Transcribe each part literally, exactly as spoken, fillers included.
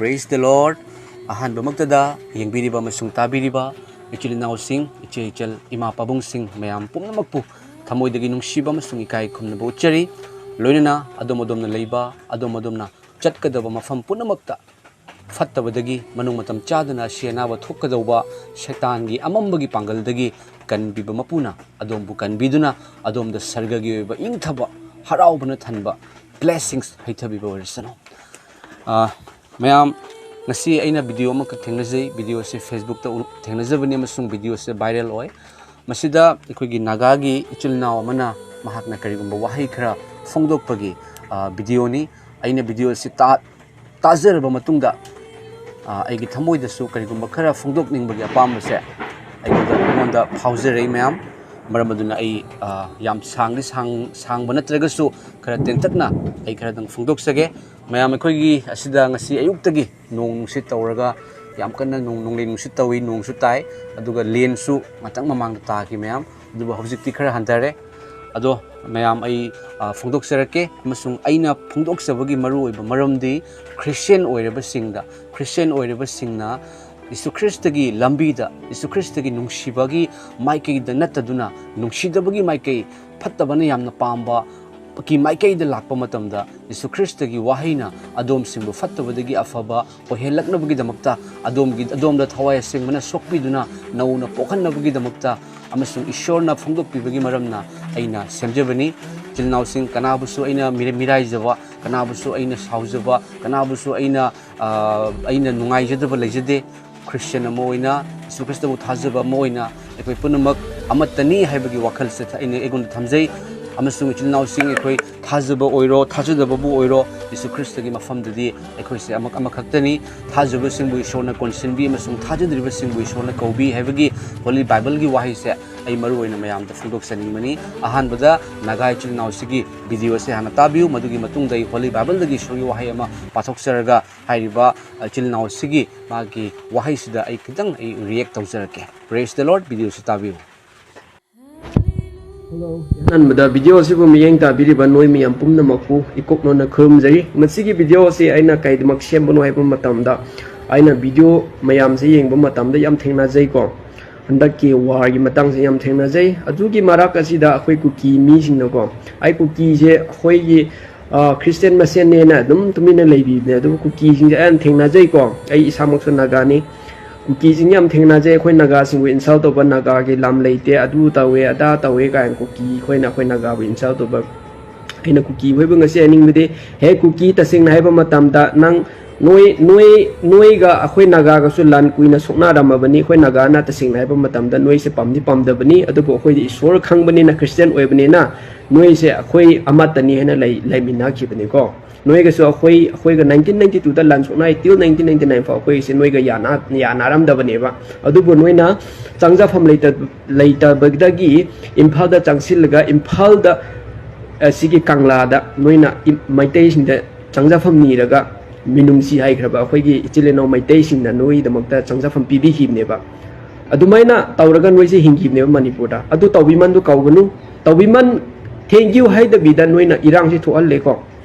Praise the Lord. ꯑꯍꯥꯟꯕꯃꯛꯇꯗ ꯌꯦꯡꯕꯤꯔꯤꯕ ꯑꯃꯁꯨꯡ ꯇꯥꯕꯤꯔꯤꯕ ꯏꯆꯤꯜ ꯏꯅꯥꯎꯁꯤꯡ, ꯏꯆꯦ ꯏꯆꯜ, ꯏꯃꯥ ꯄꯥꯕꯨꯡꯁꯤꯡ ꯃꯌꯥꯝ ꯄꯨꯝꯅꯃꯛꯄꯨ ꯊꯃꯣꯏꯗꯒꯤ ꯅꯨꯡꯁꯤꯕ ꯑꯃꯁꯨꯡ ꯏꯀꯥꯏ ꯈꯨꯝꯅꯕ ꯎꯠꯆꯔꯤ꯫ ꯂꯣꯏꯅꯅ ꯑꯗꯣꯝ ꯑꯗꯣꯝꯅ ꯂꯩꯕ, ꯑꯗꯣꯝ ꯑꯗꯣꯝꯅ ꯆꯠꯀꯗꯕ ꯃꯐꯝ ꯄꯨꯝꯅꯃꯛꯇ ꯐꯠꯇꯕꯗꯒꯤ ꯃꯅꯨꯡ ꯃꯇꯝ ꯆꯥꯗꯅ ꯑꯁꯤ ꯑꯅꯥꯕ ꯊꯣꯛꯀꯗꯧꯕ ꯁꯩꯇꯥꯟꯒꯤ ꯑꯃꯝꯕꯒꯤ ꯄꯥꯡꯒꯜꯗꯒꯤ ꯀꯟꯕꯤꯕ ꯃꯄꯨꯅ ꯑꯗꯣꯝꯕꯨ ꯀꯟꯕꯤꯗꯨꯅ ꯑꯗꯣꯝꯗ ꯁꯔꯒꯒꯤ ꯑꯣꯏꯕ ꯏꯪꯊꯕ, ꯍꯔꯥꯎꯕꯅ ꯊꯟꯕ blessings ꯍꯩꯊꯕꯤꯕ ꯑꯣꯏꯔꯁꯅꯨ꯫ ꯑ, ꯃꯌꯥꯝ, ꯉꯁꯤ ꯑꯩꯅ video ꯑꯃꯈꯛ ꯊꯦꯡꯅꯖꯩ꯫ Video ꯑꯁꯤ Facebook-ꯇ ꯎ-, ꯊꯦꯡꯅꯖꯕꯅꯤ ꯑꯃꯁꯨꯡ video ꯑꯁꯤ viral ꯑꯣꯏ꯫ ꯃꯁꯤꯗ ꯑꯩꯈꯣꯏꯒꯤ ꯅꯥꯒꯥꯒꯤ ꯏꯆꯤꯜ ꯏꯅꯥꯎ ꯑꯃꯅ ꯃꯍꯥꯛꯅ ꯀꯔꯤꯒꯨꯝꯕ ꯋꯥꯍꯩ ꯈꯔ ꯐꯣꯡꯗꯣꯛꯄꯒꯤ, ꯑ, video-ꯅꯤ꯫ ꯑꯩꯅ video ꯑꯁꯤ ꯇꯥ-, ꯇꯥꯖꯔꯕ ꯃꯇꯨꯡꯗ, ꯑ, ꯑꯩꯒꯤ ꯊꯃꯣꯏꯗꯁꯨ ꯀꯔꯤꯒꯨꯝꯕ ꯈꯔ ꯐꯣꯡꯗꯣꯛꯅꯤꯡꯕꯒꯤ ꯑꯄꯥꯝꯕꯁꯦ ꯑꯩꯉꯣꯟꯗ, ꯑꯩꯉꯣꯟꯗ ꯐꯥꯎꯖꯔꯛꯏ ꯃꯌꯥꯝ꯫ ꯃꯔꯝ ꯑꯗꯨꯅ ꯑꯩ, ꯑ, ꯌꯥꯝ ꯁꯥꯡꯗꯤ ꯁꯥꯡ-, ꯁꯥꯡꯕ ꯅꯠꯇ꯭ꯔꯒꯁꯨ ꯈꯔ ꯇꯦꯟꯇꯛꯅ ꯑꯩ ꯈꯔꯗꯪ ꯐꯣꯡꯗꯣꯛꯆꯒꯦ꯫ ꯃꯌꯥꯝ, ꯑꯩꯈꯣꯏꯒꯤ ꯑꯁꯤꯗ ꯉꯁꯤ ꯑꯌꯨꯛꯇꯒꯤ ꯅꯣꯡ ꯅꯨꯡꯁꯤꯠ ꯇꯧꯔꯒ ꯌꯥꯝ ꯀꯟꯅ ꯅꯣꯡ, ꯅꯣꯡꯂꯩ ꯅꯨꯡꯁꯤꯠ ꯇꯧꯏ, ꯅꯣꯡꯁꯨ ꯇꯥꯏ, ꯑꯗꯨꯒ ꯂꯦꯟꯁꯨ ꯉꯥꯛꯇꯪ ꯃꯃꯥꯡꯗ ꯇꯥꯈꯤ ꯃꯌꯥꯝ, ꯑꯗꯨꯕꯨ ꯍꯧꯖꯤꯛꯇꯤ ꯈꯔ ꯍꯟꯊꯔꯦ꯫ ꯑꯗꯣ ꯃꯌꯥꯝ, ꯑꯩ, ꯑ, ꯐꯣꯡꯗꯣꯛꯆꯔꯛꯀꯦ, ꯑꯃꯁꯨꯡ ꯑꯩꯅ ꯐꯣꯡꯗꯣꯛꯆꯕꯒꯤ ꯃꯔꯨꯑꯣꯏꯕ ꯃꯔꯝꯗꯤ ꯈ꯭ꯔꯤꯁꯇꯤꯌꯥꯟ ꯑꯣꯏꯔꯕꯁꯤꯡꯗ, ꯈ꯭ꯔꯤꯁꯇꯤꯌꯥꯟ ꯑꯣꯏꯔꯕꯁꯤꯡꯅ ꯌꯤꯁꯨ ꯈ꯭ꯔꯤꯁꯇꯒꯤ ꯂꯝꯕꯤꯗ, ꯌꯤꯁꯨ ꯈ꯭ꯔꯤꯁꯇꯒꯤ ꯅꯨꯡꯁꯤꯕꯒꯤ ꯃꯥꯏꯀꯩꯗ ꯅꯠꯇꯗꯨꯅ, ꯅꯨꯡꯁꯤꯗꯕꯒꯤ ꯃꯥꯏꯀꯩ, ꯐꯠꯇꯕꯅ ꯌꯥꯝꯅ ꯄꯥꯝꯕ ꯀꯤ ꯃꯥꯏꯀꯩꯗ ꯂꯥꯛꯄ ꯃꯇꯝꯗ, ꯌꯤꯁꯨ ꯈ꯭ꯔꯤꯁꯇꯒꯤ ꯋꯥꯍꯩꯅ ꯑꯗꯣꯝꯁꯤꯡꯕꯨ ꯐꯠꯇꯕꯗꯒꯤ ꯑꯐꯕ ꯑꯣꯏꯍꯜꯂꯛꯅꯕꯒꯤꯗꯃꯛꯇ, ꯑꯗꯣꯝꯒꯤ, ꯑꯗꯣꯝꯗ ꯊꯋꯥꯏ ꯑꯁꯦꯡꯕꯅ ꯁꯣꯛꯄꯤꯗꯨꯅ ꯅꯧꯅ ꯄꯣꯛꯍꯟꯅꯕꯒꯤꯗꯃꯛꯇ ꯑꯃꯁꯨꯡ ꯏꯁꯣꯔꯅ ꯐꯣꯡꯗꯣꯛꯄꯤꯕꯒꯤ ꯃꯔꯝꯅ ꯑꯩꯅ ꯁꯦꯝꯖꯕꯅꯤ꯫ ꯏꯆꯤꯜ ꯏꯅꯥꯎꯁꯤꯡ, ꯀꯅꯥꯕꯨꯁꯨ ꯑꯩꯅ ꯃꯤꯔ-, ꯃꯤꯔꯥꯏꯖꯕ, ꯀꯅꯥꯕꯨꯁꯨ ꯑꯩꯅ ꯁꯥꯎꯖꯕ, ꯀꯅꯥꯕꯨꯁꯨ ꯑꯩꯅ, ꯑ, ꯑꯩꯅ ꯅꯨꯡꯉꯥꯏꯖꯗꯕ ꯂꯩꯖꯗꯦ꯫ ꯈ꯭ꯔꯤꯁꯇꯤꯌꯥꯟ ꯑꯃ ꯑꯣꯏꯅ, ꯌꯤꯁꯨ ꯈ꯭ꯔꯤꯁꯇꯕꯨ ꯊꯥꯖꯕ ꯑꯃ ꯑꯣꯏꯅ, ꯑꯩꯈꯣꯏ ꯄꯨꯝꯅꯃꯛ ꯑꯃꯠꯇꯅꯤ ꯍꯥꯏꯕꯒꯤ ꯋꯥꯈꯜꯁꯦ ꯑꯩꯅ, ꯑꯩꯉꯣꯟꯗ ꯊꯝꯖꯩ꯫ ꯑꯃꯁꯨꯡ ꯏꯆꯤꯜ ꯏꯅꯥꯎꯁꯤꯡ, ꯑꯩꯈꯣꯏ ꯊꯥꯖꯕ ꯑꯣꯏꯔꯣ, ꯊꯥꯖꯗꯕꯕꯨ ꯑꯣꯏꯔꯣ, ꯌꯤꯁꯨ ꯈ꯭ꯔꯤꯁꯇꯒꯤ ꯃꯐꯝꯗꯗꯤ ꯑꯩꯈꯣꯏꯁꯦ ꯑꯃ-, ꯑꯃꯈꯛꯇꯅꯤ꯫ ꯊꯥꯖꯕꯁꯤꯡꯕꯨ ꯏꯁꯣꯔꯅ ꯀꯣꯟꯁꯤꯟꯕꯤ ꯑꯃꯁꯨꯡ ꯊꯥꯖꯗ꯭ꯔꯤꯕꯁꯤꯡꯕꯨ ꯏꯁꯣꯔꯅ ꯀꯧꯕꯤ ꯍꯥꯏꯕꯒꯤ Holy Bible-ꯒꯤ ꯋꯥꯍꯩꯁꯦ ꯑꯩ ꯃꯔꯨ ꯑꯣꯏꯅ ꯃꯌꯥꯝꯗ ꯐꯣꯡꯗꯣꯛꯆꯅꯤꯡꯕꯅꯤ꯫ ꯑꯍꯥꯟꯕꯗ ꯅꯥꯒꯥ ꯏꯆꯤꯜ ꯏꯅꯥꯎꯁꯤꯒꯤ video ꯑꯁꯦ ꯍꯥꯟꯅ ꯇꯥꯕꯤꯌꯨ, ꯃꯗꯨꯒꯤ ꯃꯇꯨꯡꯗ ꯑꯩ Holy Bible-ꯗꯒꯤ ꯏꯁꯣꯔꯒꯤ ꯋꯥꯍꯩ ꯑꯃ ꯄꯥꯊꯣꯛꯆꯔꯒ ꯍꯥꯏꯔꯤꯕ ꯏꯆꯤꯜ ꯏꯅꯥꯎꯁꯤꯒꯤ ꯃꯥꯒꯤ ꯋꯥꯍꯩꯁꯤꯗ ꯑꯩ ꯈꯤꯇꯪ ꯑꯩ react ꯇꯧꯖꯔꯛꯀꯦ꯫ Praise the Lord, video-ꯁꯤ ꯇꯥꯕꯤꯌꯨ꯫ ꯑꯍꯥꯟꯕꯗ ꯚꯤꯗꯤꯑꯣ ꯑꯁꯤꯕꯨ ꯃꯤꯠꯌꯦꯡ ꯇꯥꯕꯤꯔꯤꯕ ꯅꯣꯏ ꯃꯌꯥꯝ ꯄꯨꯝꯅꯃꯛꯄꯨ ꯏꯀꯣꯛꯅꯅ ꯈꯨꯔꯨꯝꯖꯔꯤ꯫ ꯃꯁꯤꯒꯤ ꯚꯤꯗꯤꯑꯣ ꯑꯁꯤ ꯑꯩꯅ ꯀꯩꯗꯃꯛ ꯁꯦꯝꯕꯅꯣ ꯍꯥꯏꯕ ꯃꯇꯝꯗ, ꯑꯩꯅ ꯚꯤꯗꯤꯑꯣ ꯃꯌꯥꯝꯁꯦ ꯌꯦꯡꯕ ꯃꯇꯝꯗ ꯌꯥꯝ ꯊꯦꯡꯅꯖꯩꯀꯣ, ꯍꯟꯗꯛꯀꯤ ꯋꯥꯔꯒꯤ ꯃꯇꯥꯡꯁꯦ ꯌꯥꯝ ꯊꯦꯡꯅꯖꯩ꯫ ꯑꯗꯨꯒꯤ ꯃꯔꯛ ꯑꯁꯤꯗ ꯑꯩꯈꯣꯏ ꯀꯨꯀꯤ ꯃꯤꯁꯤꯡꯅꯀꯣ, ꯑꯩ ꯀꯨꯀꯤꯁꯦ ꯑꯩꯈꯣꯏꯒꯤ, ꯑ, ꯈ꯭ꯔꯤꯁꯇꯤꯌꯥꯟ ꯃꯁꯦꯟꯅꯦꯅ ꯑꯗꯨꯝ ꯇꯨꯃꯤꯟꯅ ꯂꯩꯕꯤꯕꯅꯦ꯫ ꯑꯗꯨꯕꯨ ꯀꯨꯀꯤꯁꯤꯡꯁꯦ ꯑꯩ ꯌꯥꯝ ꯊꯦꯡꯅꯖꯩꯀꯣ꯫ ꯑꯩ ꯏꯁꯥꯃꯛꯁꯨ ꯅꯥꯒꯥꯅꯤ꯫ ꯀꯨꯀꯤꯁꯤꯡ ꯌꯥꯝ ꯊꯦꯡꯅꯖꯩ꯫ ꯑꯩꯈꯣꯏ ꯅꯥꯒꯥꯁꯤꯡꯕꯨ ꯏꯟꯁꯜ ꯇꯧꯕ, ꯅꯥꯒꯥꯒꯤ ꯂꯝ ꯂꯩꯇꯦ, ꯑꯗꯨ ꯇꯧꯋꯦ, ꯑꯗꯥ ꯇꯧꯋꯦ ꯀꯥꯏꯅ ꯀꯨꯀꯤ ꯑꯩꯈꯣꯏꯅ ꯑꯩꯈꯣꯏ ꯅꯥꯒꯥꯕꯨ ꯏꯟꯁꯜ ꯇꯧꯕ꯫ ꯑꯩꯅ ꯀꯨꯀꯤ ꯑꯣꯏꯕ ꯉꯁꯤ ꯍꯥꯏꯅꯤꯡꯕꯗꯤ, ꯍꯦ ꯀꯨꯀꯤ, ꯇꯁꯦꯡꯅ ꯍꯥꯏꯕ ꯃꯇꯝꯗ ꯅꯪ, ꯅꯣꯏ, ꯅꯣꯏ, ꯅꯣꯏꯒ ꯑꯩꯈꯣꯏ ꯅꯥꯒꯥꯒꯁꯨ ꯂꯥꯟ ꯀꯨꯏꯅ ꯁꯣꯛꯅꯔꯝꯃꯕꯅꯤ꯫ ꯑꯩꯈꯣꯏ ꯅꯥꯒꯥꯅ ꯇꯁꯦꯡꯅ ꯍꯥꯏꯕ ꯃꯇꯝꯗ ꯅꯣꯏꯁꯦ ꯄꯥꯝꯗꯤ ꯄꯥꯝꯗꯕꯅꯤ, ꯑꯗꯨꯕꯨ ꯑꯩꯈꯣꯏꯗꯤ ꯏꯁꯣꯔ ꯈꯪꯕꯅꯤꯅ, ꯈ꯭ꯔꯤꯁꯇꯤꯌꯥꯟ ꯑꯣꯏꯕꯅꯤꯅ, ꯅꯣꯏꯁꯦ ꯑꯩꯈꯣꯏ ꯑꯃꯠꯇꯅꯤ ꯍꯥꯏꯅ ꯂꯩ-, ꯂꯩꯃꯤꯟꯅꯈꯤꯕꯅꯤꯀꯣ꯫ ꯅꯣꯏꯒꯁꯨ ꯑꯩꯈꯣꯏ, ꯑꯩꯈꯣꯏꯒ ꯅꯥꯏꯟꯇꯤꯟ ꯅꯥꯏꯟꯇꯤ ꯇꯨꯗ ꯂꯥꯟ ꯁꯣꯛꯅꯩ, till ꯅꯥꯏꯟꯇꯤꯟ ꯅꯥꯏꯟꯇꯤ ꯅꯥꯏꯟ ꯐꯥꯎ ꯑꯩꯈꯣꯏꯁꯦ ꯅꯣꯏꯒ ꯌꯥꯅ-, ꯌꯥꯅꯔꯝꯗꯕꯅꯦꯕ꯫ ꯑꯗꯨꯕꯨ ꯅꯣꯏꯅ ꯆꯪꯖꯐꯝ ꯂꯩꯇ-, ꯂꯩꯇꯕꯗꯒꯤ ꯏꯝꯐꯥꯜꯗ ꯆꯪꯁꯤꯜꯂꯒ, ꯏꯝꯐꯥꯜꯗ, ꯑ, ꯁꯤꯒꯤ ꯀꯪꯂꯥꯗ ꯅꯣꯏꯅ ꯏꯝ-, ꯃꯩꯇꯩꯁꯤꯡꯗ ꯆꯪꯖꯐꯝ ꯅꯤꯔꯒ, ꯃꯤꯅꯨꯡꯁꯤ ꯍꯥꯏꯈ꯭ꯔꯕ ꯑꯩꯈꯣꯏꯒꯤ ꯏꯆꯤꯜ ꯏꯅꯥꯎ ꯃꯩꯇꯩꯁꯤꯡꯅ ꯅꯣꯏꯒꯤꯗꯃꯛꯇ ꯆꯪꯖꯐꯝ ꯄꯤꯕꯤꯈꯤꯕꯅꯦꯕ꯫ ꯑꯗꯨꯃꯥꯏꯅ ꯇꯧꯔꯒ ꯅꯣꯏꯁꯦ ꯍꯤꯡꯈꯤꯕꯅꯦꯕ ꯃꯅꯤꯄꯨꯔꯗ꯫ ꯑꯗꯨ ꯇꯧꯕꯤꯃꯟꯗꯨ ꯀꯧꯒꯅꯨ꯫ ꯇꯧꯕꯤꯃꯟ, thank you ꯍꯥꯏꯗꯕꯤꯗ ꯅꯣꯏꯅ ꯏꯔꯥꯡꯁꯤ ꯊꯣꯛꯍꯜꯂꯦꯀꯣ꯫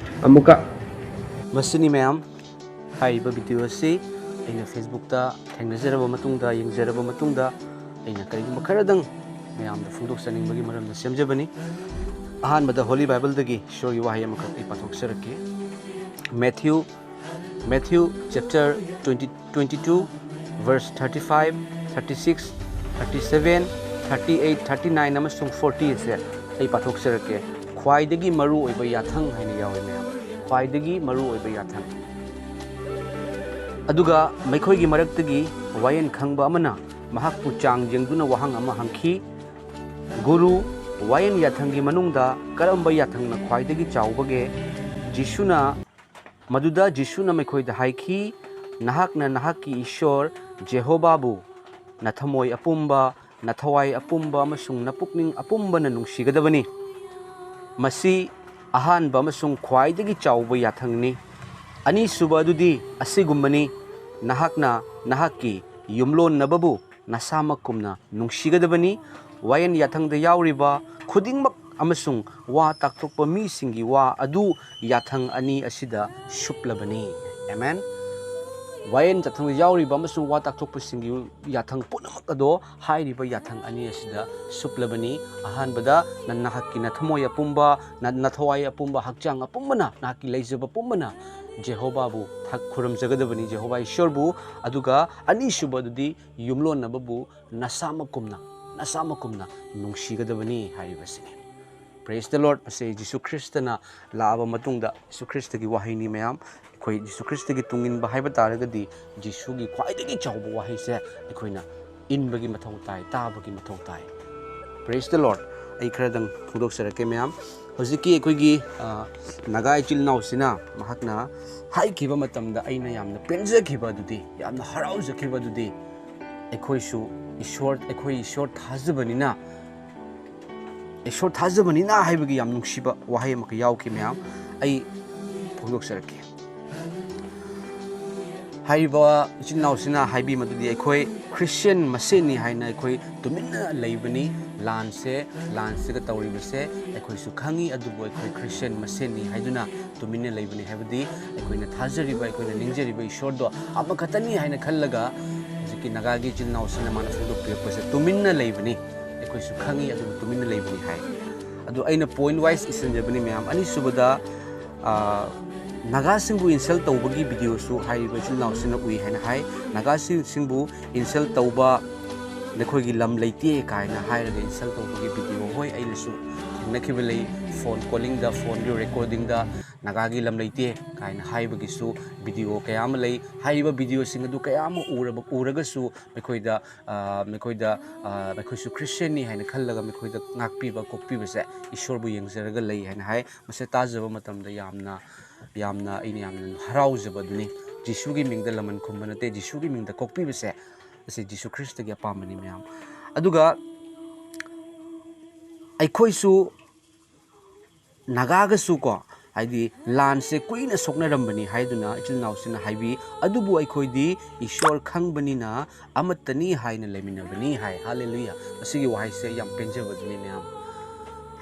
ꯑꯃꯨꯛꯀ ꯃꯁꯤꯅꯤ ꯃꯌꯥꯝ, ꯍꯥꯏꯔꯤꯕ ꯚꯤꯗꯤꯑꯣ ꯑꯁꯤ ꯑꯩꯅ ꯐꯦꯁꯕꯨꯛꯇ ꯊꯦꯡꯅꯖꯔꯕ ꯃꯇꯨꯡꯗ, ꯌꯦꯡꯖꯔꯕ ꯃꯇꯨꯡꯗ, ꯑꯩꯅ ꯀꯔꯤꯒꯨꯝꯕ ꯈꯔꯗꯪ ꯃꯌꯥꯝꯗ ꯐꯣꯡꯗꯣꯛꯆꯅꯤꯡꯕꯒꯤ ꯃꯔꯝꯗ ꯁꯦꯝꯖꯕꯅꯤ꯫ ꯑꯍꯥꯟꯕꯗ ꯍꯣꯂꯤ ꯕꯥꯏꯕꯜꯗꯒꯤ ꯏꯁꯣꯔꯒꯤ ꯋꯥꯍꯩ ꯑꯃꯈꯛ ꯑꯩ ꯄꯥꯊꯣꯛꯆꯔꯛꯀꯦ꯫ Matthew, Matthew chapter twenty, twenty two, verse thirty five, thirty six, thirty seven, thirty eight, thirty nine ꯑꯃꯁꯨꯡ forty ꯑꯁꯦ ꯑꯩ ꯄꯥꯊꯣꯛꯆꯔꯛꯀꯦ꯫ ꯈ꯭ꯋꯥꯏꯗꯒꯤ ꯃꯔꯨ ꯑꯣꯏꯕ ꯌꯥꯊꯪ ꯍꯥꯏꯅ ꯌꯥꯎꯏ ꯃꯌꯥꯝ꯫ ꯈ꯭ꯋꯥꯏꯗꯒꯤ ꯃꯔꯨ ꯑꯣꯏꯕ ꯌꯥꯊꯪ꯫ ꯑꯗꯨꯒ ꯃꯈꯣꯏꯒꯤ ꯃꯔꯛꯇꯒꯤ ꯋꯥꯌꯦꯜ ꯈꯪꯕ ꯑꯃꯅ ꯃꯍꯥꯛꯄꯨ ꯆꯥꯡ ꯌꯦꯡꯗꯨꯅ ꯋꯥꯍꯪ ꯑꯃ ꯍꯪꯈꯤ, "ꯒꯨꯔꯨ, ꯋꯥꯌꯦꯜ ꯌꯥꯊꯪꯒꯤ ꯃꯅꯨꯡꯗ ꯀꯔꯝꯕ ꯌꯥꯊꯪꯅ ꯈ꯭ꯋꯥꯏꯗꯒꯤ ꯆꯥꯎꯕꯒꯦ?" ꯖꯤꯁꯨꯅ, ꯃꯗꯨꯗ ꯖꯤꯁꯨꯅ ꯃꯈꯣꯏꯗ ꯍꯥꯏꯈꯤ, "ꯅꯍꯥꯛꯅ ꯅꯍꯥꯛꯀꯤ ꯏꯁꯣꯔ ꯖꯦꯍꯣꯕꯥꯕꯨ ꯅꯊꯝꯃꯣꯏ ꯑꯄꯨꯝꯕ, ꯅꯊꯋꯥꯏ ꯑꯄꯨꯝꯕ ꯑꯃꯁꯨꯡ ꯅꯄꯨꯛꯅꯤꯡ ꯑꯄꯨꯝꯕꯅ ꯅꯨꯡꯁꯤꯒꯗꯕꯅꯤ꯫ ꯃꯁꯤ ꯑꯍꯥꯟꯕ ꯑꯃꯁꯨꯡ ꯈ꯭ꯋꯥꯏꯗꯒꯤ ꯆꯥꯎꯕ ꯌꯥꯊꯪꯅꯤ꯫ ꯑꯅꯤꯁꯨꯕ ꯑꯗꯨꯗꯤ ꯑꯁꯤꯒꯨꯝꯕꯅꯤ, ꯅꯍꯥꯛꯅ ꯅꯍꯥꯛꯀꯤ ꯌꯨꯝꯂꯣꯟꯅꯕꯕꯨ ꯅꯁꯥꯃꯛꯀꯨꯝꯅ ꯅꯨꯡꯁꯤꯒꯗꯕꯅꯤ꯫ ꯋꯥꯌꯦꯟ ꯌꯥꯊꯪꯗ ꯌꯥꯎꯔꯤꯕ ꯈꯨꯗꯤꯡꯃꯛ ꯑꯃꯁꯨꯡ ꯋꯥ ꯇꯥꯛꯊꯣꯛꯄ ꯃꯤꯁꯤꯡꯒꯤ ꯋꯥ ꯑꯗꯨ ꯌꯥꯊꯪ ꯑꯅꯤ ꯑꯁꯤꯗ ꯁꯨꯞꯂꯕꯅꯤ꯫ ꯑꯦꯃꯦꯟ꯫ ꯋꯥꯌꯦꯟ ꯌꯥꯊꯪꯗ ꯌꯥꯎꯔꯤꯕ ꯑꯃꯁꯨꯡ ꯋꯥ ꯇꯥꯛꯊꯣꯛꯄꯁꯤꯡꯒꯤ ꯌꯥꯊꯪ ꯄꯨꯝꯅꯃꯛ ꯑꯗꯣ ꯍꯥꯏꯔꯤꯕ ꯌꯥꯊꯪ ꯑꯅꯤ ꯑꯁꯤꯗ ꯁꯨꯞꯂꯕꯅꯤ꯫ ꯑꯍꯥꯟꯕꯗ, ꯅ-, ꯅꯍꯥꯛꯀꯤ ꯅꯊꯃꯣꯏ ꯑꯄꯨꯝꯕ, ꯅ-, ꯅꯊꯋꯥꯏ ꯑꯄꯨꯝꯕ, ꯍꯛꯆꯥꯡ ꯑꯄꯨꯝꯕꯅ, ꯅꯍꯥꯛꯀꯤ ꯂꯩꯖꯕ ꯄꯨꯝꯕꯅ ꯖꯦꯍꯣꯕꯥꯕꯨ ꯊꯛ-, ꯈꯨꯔꯨꯝꯖꯒꯗꯕꯅꯤ, ꯖꯦꯍꯣꯕꯥ ꯏꯁꯣꯔꯕꯨ꯫ ꯑꯗꯨꯒ ꯑꯅꯤꯁꯨꯕꯗꯨꯗꯤ ꯌꯨꯝꯂꯣꯟꯅꯕꯕꯨ ꯅꯁꯥꯃꯛ ꯀꯨꯝꯅ, ꯅꯁꯥꯃꯛ ꯀꯨꯝꯅ ꯅꯨꯡꯁꯤꯒꯗꯕꯅꯤ ꯍꯥꯏꯔꯤꯕꯁꯤꯅꯤ꯫ Praise the Lord꯫ ꯃꯁꯤ ꯖꯤꯁꯨ ꯈ꯭ꯔꯤꯁꯇꯅ ꯂꯥꯛꯑꯕ ꯃꯇꯨꯡꯗ, ꯖꯤꯁꯨ ꯈ꯭ꯔꯤꯁꯇꯒꯤ ꯋꯥꯍꯩꯅꯤ ꯃꯌꯥꯝ꯫ ꯑꯩꯈꯣꯏ ꯖꯤꯁꯨ ꯈ꯭ꯔꯤꯁꯇꯒꯤ ꯇꯨꯡ ꯏꯟꯕ ꯍꯥꯏꯕ ꯇꯥꯔꯒꯗꯤ ꯖꯤꯁꯨꯒꯤ ꯈ꯭ꯋꯥꯏꯗꯒꯤ ꯆꯥꯎꯕ ꯋꯥꯍꯩꯁꯦ ꯑꯩꯈꯣꯏꯅ ꯏꯟꯕꯒꯤ ꯃꯊꯧ ꯇꯥꯏ, ꯇꯥꯕꯒꯤ ꯃꯊꯧ ꯇꯥꯏ꯫ Praise the Lord꯫ ꯑꯩ ꯈꯔꯗꯪ ꯐꯣꯡꯗꯣꯛꯆꯔꯛꯀꯦ ꯃꯌꯥꯝ꯫ ꯍꯧꯖꯤꯛꯀꯤ ꯑꯩꯈꯣꯏꯒꯤ, ꯑ, ꯅꯥꯒꯥ ꯏꯆꯤꯜ ꯏꯅꯥꯎꯁꯤꯅ ꯃꯍꯥꯛꯅ ꯍꯥꯏꯈꯤꯕ ꯃꯇꯝꯗ ꯑꯩꯅ ꯌꯥꯝꯅ ꯄꯦꯟꯖꯈꯤꯕ ꯑꯗꯨꯗꯤ, ꯌꯥꯝꯅ ꯍꯔꯥꯎꯖꯈꯤꯕ ꯑꯗꯨꯗꯤ, ꯑꯩꯈꯣꯏꯁꯨ ꯏꯁꯣꯔ, ꯑꯩꯈꯣꯏ ꯏꯁꯣꯔ ꯊꯥꯖꯕꯅꯤꯅ, ꯏꯁꯣꯔ ꯊꯥꯖꯕꯅꯤꯅ ꯍꯥꯏꯕꯒꯤ ꯌꯥꯝ ꯅꯨꯡꯁꯤꯕ ꯋꯥꯍꯩ ꯑꯃꯈꯛ ꯌꯥꯎꯈꯤ ꯃꯌꯥꯝ꯫ ꯑꯩ ꯐꯣꯡꯗꯣꯛꯆꯔꯛꯀꯦ꯫ ꯍꯥꯏꯔꯤꯕ ꯏꯆꯤꯟ ꯏꯅꯥꯎꯁꯤꯅ ꯍꯥꯏꯕꯤ ꯃꯗꯨꯗꯤ ꯑꯩꯈꯣꯏ ꯈ꯭ꯔꯤꯁꯇꯤꯌꯟ ꯃꯁꯦꯟꯅꯤ ꯍꯥꯏꯅ ꯑꯩꯈꯣꯏ ꯇꯨꯃꯤꯟꯅ ꯂꯩꯕꯅꯤ꯫ ꯂꯥꯟꯁꯦ, ꯂꯥꯟꯁꯤꯒ ꯇꯧꯔꯤꯕꯁꯦ ꯑꯩꯈꯣꯏꯁꯨ ꯈꯪꯉꯤ, ꯑꯗꯨꯕꯨ ꯑꯩꯈꯣꯏ ꯈ꯭ꯔꯤꯁꯇꯤꯌꯟ ꯃꯁꯦꯟꯅꯤ ꯍꯥꯏꯗꯨꯅ ꯇꯨꯃꯤꯟꯅ ꯂꯩꯕꯅꯤ꯫ ꯍꯥꯏꯕꯗꯤ ꯑꯩꯈꯣꯏꯅ ꯊꯥꯖꯔꯤꯕ, ꯑꯩꯈꯣꯏꯅ ꯅꯤꯡꯖꯔꯤꯕ ꯏꯁꯣꯔꯗꯣ ꯑꯃꯈꯛꯇꯅꯤ ꯍꯥꯏꯅ ꯈꯜꯂꯒ ꯍꯧꯖꯤꯛꯀꯤ ꯅꯥꯒꯥꯒꯤ ꯏꯆꯤꯟ ꯏꯅꯥꯎꯁꯤꯡꯅ ꯃꯥꯅ ꯐꯣꯡꯗꯣꯛꯄꯤꯔꯛꯄꯁꯦ ꯇꯨꯃꯤꯟꯅ ꯂꯩꯕꯅꯤ꯫ ꯑꯩꯈꯣꯏꯁꯨ ꯈꯪꯉꯤ, ꯑꯗꯨꯕꯨ ꯇꯨꯃꯤꯟꯅ ꯂꯩꯕꯅꯤ ꯍꯥꯏ꯫ ꯑꯗꯨ ꯑꯩꯅ point wise ꯏꯁꯤꯟꯖꯕꯅꯤ ꯃꯌꯥꯝ꯫ ꯑꯅꯤꯁꯨꯕꯗ, ꯑ, ꯅꯥꯒꯥꯁꯤꯡꯕꯨ insult ꯇꯧꯕꯒꯤ videoꯁꯨ ꯍꯥꯏꯔꯤꯕ ꯏꯆꯤꯜ ꯏꯅꯥꯎꯁꯤꯅ ꯎꯏ ꯍꯥꯏꯅ ꯍꯥꯏ꯫ ꯅꯥꯒꯥꯁꯤꯡꯕꯨ insult ꯇꯧꯕ, "ꯅꯈꯣꯏꯒꯤ ꯂꯝ ꯂꯩꯇꯦ" ꯀꯥꯏꯅ ꯍꯥꯏꯔꯒ insult ꯇꯧꯕꯒꯤ video, ꯍꯣꯏ, ꯑꯩꯅꯁꯨ ꯊꯦꯡꯅꯈꯤꯕ ꯂꯩ꯫ Phone callingꯗ, phoneꯒꯤ recordingꯗ "ꯅꯥꯒꯥꯒꯤ ꯂꯝ ꯂꯩꯇꯦ" ꯀꯥꯏꯅ ꯍꯥꯏꯕꯒꯤꯁꯨ video ꯀꯌꯥ ꯑꯃ ꯂꯩ꯫ ꯍꯥꯏꯔꯤꯕ videoꯁꯤꯡ ꯑꯗꯨ ꯀꯌꯥ ꯑꯃ ꯎꯔꯕ, ꯎꯔꯒꯁꯨ ꯃꯈꯣꯏꯗ, ꯑ, ꯃꯈꯣꯏꯗ, ꯑ, "ꯃꯈꯣꯏꯁꯨ ꯈ꯭ꯔꯤꯁꯇꯤꯌꯟꯅꯤ" ꯍꯥꯏꯅ ꯈꯜꯂꯒ ꯃꯈꯣꯏꯗ ꯉꯥꯛꯄꯤꯕ, ꯀꯣꯛꯄꯤꯕꯁꯦ ꯏꯁꯣꯔꯕꯨ ꯌꯦꯡꯖꯔꯒ ꯂꯩ ꯍꯥꯏꯅ ꯍꯥꯏ꯫ ꯃꯁꯤ ꯇꯥꯖꯕ ꯃꯇꯝꯗ ꯌꯥꯝꯅ, ꯌꯥꯝꯅ, ꯑꯩꯅ ꯌꯥꯝꯅ ꯍꯔꯥꯎꯖꯕ ꯑꯗꯨꯅꯤ꯫ ꯖꯤꯁꯨꯒꯤ ꯃꯤꯡꯗ ꯂꯃꯟ ꯈꯨꯝꯕ ꯅꯠꯇꯦ, ꯖꯤꯁꯨꯒꯤ ꯃꯤꯡꯗ ꯀꯣꯛꯄꯤꯕꯁꯦ, ꯑꯁꯤ ꯖꯤꯁꯨ ꯈ꯭ꯔꯤꯁꯇꯒꯤ ꯑꯄꯥꯝꯕꯅꯤ ꯃꯌꯥꯝ꯫ ꯑꯗꯨꯒ ꯑꯩꯈꯣꯏꯁꯨ ꯅꯥꯒꯥꯒꯁꯨ ꯀꯣ, ꯍꯥꯏꯗꯤ ꯂꯥꯟꯁꯦ ꯀꯨꯏꯅ ꯁꯣꯛꯅꯔꯝꯕꯅꯤ ꯍꯥꯏꯗꯨꯅ ꯏꯆꯤꯜ ꯏꯅꯥꯎꯁꯤꯡꯅ ꯍꯥꯏꯕꯤ꯫ ꯑꯗꯨꯕꯨ ꯑꯩꯈꯣꯏꯗꯤ ꯏꯁꯣꯔ ꯈꯪꯕꯅꯤꯅ ꯑꯃꯠꯇꯅꯤ ꯍꯥꯏꯅ ꯂꯩꯃꯤꯟꯅꯕꯅꯤ ꯍꯥꯏ꯫ ꯍꯥꯂꯦꯂꯨꯌꯥ! ꯃꯁꯤꯒꯤ ꯋꯥꯍꯩꯁꯦ ꯑꯩ ꯌꯥꯝ ꯄꯦꯟꯖꯕꯗꯨꯅꯤ ꯃꯌꯥꯝ꯫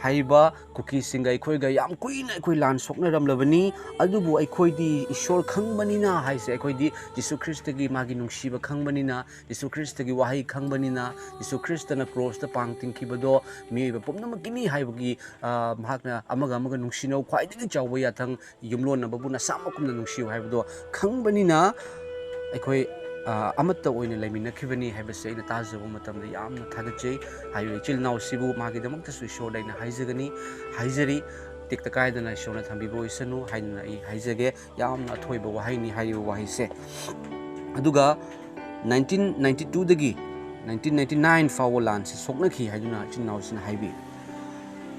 ꯍꯥꯏꯔꯤꯕ ꯀꯨꯀꯤꯁꯤꯡꯒ ꯑꯩꯈꯣꯏꯒ ꯌꯥꯝ ꯀꯨꯏꯅ ꯑꯩꯈꯣꯏ ꯂꯥꯟ ꯁꯣꯛꯅꯔꯝꯂꯕꯅꯤ, ꯑꯗꯨꯕꯨ ꯑꯩꯈꯣꯏꯗꯤ ꯏꯁꯣꯔ ꯈꯪꯕꯅꯤꯅ ꯍꯥꯏꯁꯦ, ꯑꯩꯈꯣꯏꯗꯤ ꯖꯤꯁꯨ ꯈ꯭ꯔꯤꯁꯇꯒꯤ ꯃꯥꯒꯤ ꯅꯨꯡꯁꯤꯕ ꯈꯪꯕꯅꯤꯅ, ꯖꯤꯁꯨ ꯈ꯭ꯔꯤꯁꯇꯒꯤ ꯋꯥꯍꯩ ꯈꯪꯕꯅꯤꯅ, ꯖꯤꯁꯨ ꯈ꯭ꯔꯤꯁꯇꯅ ꯀ꯭ꯔꯣꯁꯇ ꯄꯥꯡ ꯇꯤꯡꯈꯤꯕꯗꯣ ꯃꯤꯑꯣꯏꯕ ꯄꯨꯝꯅꯃꯛꯀꯤꯅꯤ ꯍꯥꯏꯕꯒꯤ, ꯑ, ꯃꯍꯥꯛꯅ ꯑꯃꯒ ꯑꯃꯒ ꯅꯨꯡꯁꯤꯅꯧ ꯈ꯭ꯋꯥꯏꯗꯒꯤ ꯆꯥꯎꯕ ꯌꯥꯊꯪ, ꯌꯨꯝꯂꯣꯟꯅꯕꯕꯨ ꯅꯁꯥꯃꯛꯀꯨꯝꯅ ꯅꯨꯡꯁꯤꯌꯨ ꯍꯥꯏꯕꯗꯣ ꯈꯪꯕꯅꯤꯅ ꯑꯩꯈꯣꯏ, ꯑ, ꯑꯃꯠꯇ ꯑꯣꯏꯅ ꯂꯩꯃꯤꯟꯅꯈꯤꯕꯅꯤ ꯍꯥꯏꯕꯁꯦ ꯑꯩꯅ ꯇꯥꯖꯕ ꯃꯇꯝꯗ ꯌꯥꯝꯅ ꯊꯥꯒꯠꯆꯩ꯫ ꯍꯥꯏꯔꯤꯕ ꯏꯆꯤꯜ ꯏꯅꯥꯎꯁꯤꯕꯨ ꯃꯥꯒꯤꯗꯃꯛꯇꯁꯨ ꯏꯁꯣꯔꯗ ꯑꯩꯅ ꯍꯥꯏꯖꯒꯅꯤ, ꯍꯥꯏꯖꯔꯤ꯫ ꯇꯦꯛꯇ ꯀꯥꯏꯗꯅ ꯏꯁꯣꯔꯅ ꯊꯝꯕꯤꯕ ꯑꯣꯏꯁꯅꯨ ꯍꯥꯏꯗꯨꯅ ꯑꯩ ꯍꯥꯏꯖꯒꯦ꯫ ꯌꯥꯝꯅ ꯑꯊꯣꯏꯕ ꯋꯥꯍꯩꯅꯤ ꯍꯥꯏꯔꯤꯕ ꯋꯥꯍꯩꯁꯦ꯫ ꯑꯗꯨꯒ nineteen ninety twoꯗꯒꯤ nineteen ninety nine ꯐꯥꯎꯕ ꯂꯥꯟꯁꯤ ꯁꯣꯛꯅꯈꯤ ꯍꯥꯏꯗꯨꯅ ꯏꯆꯤꯟ ꯏꯅꯥꯎꯁꯤꯡꯅ ꯍꯥꯏꯕꯤ꯫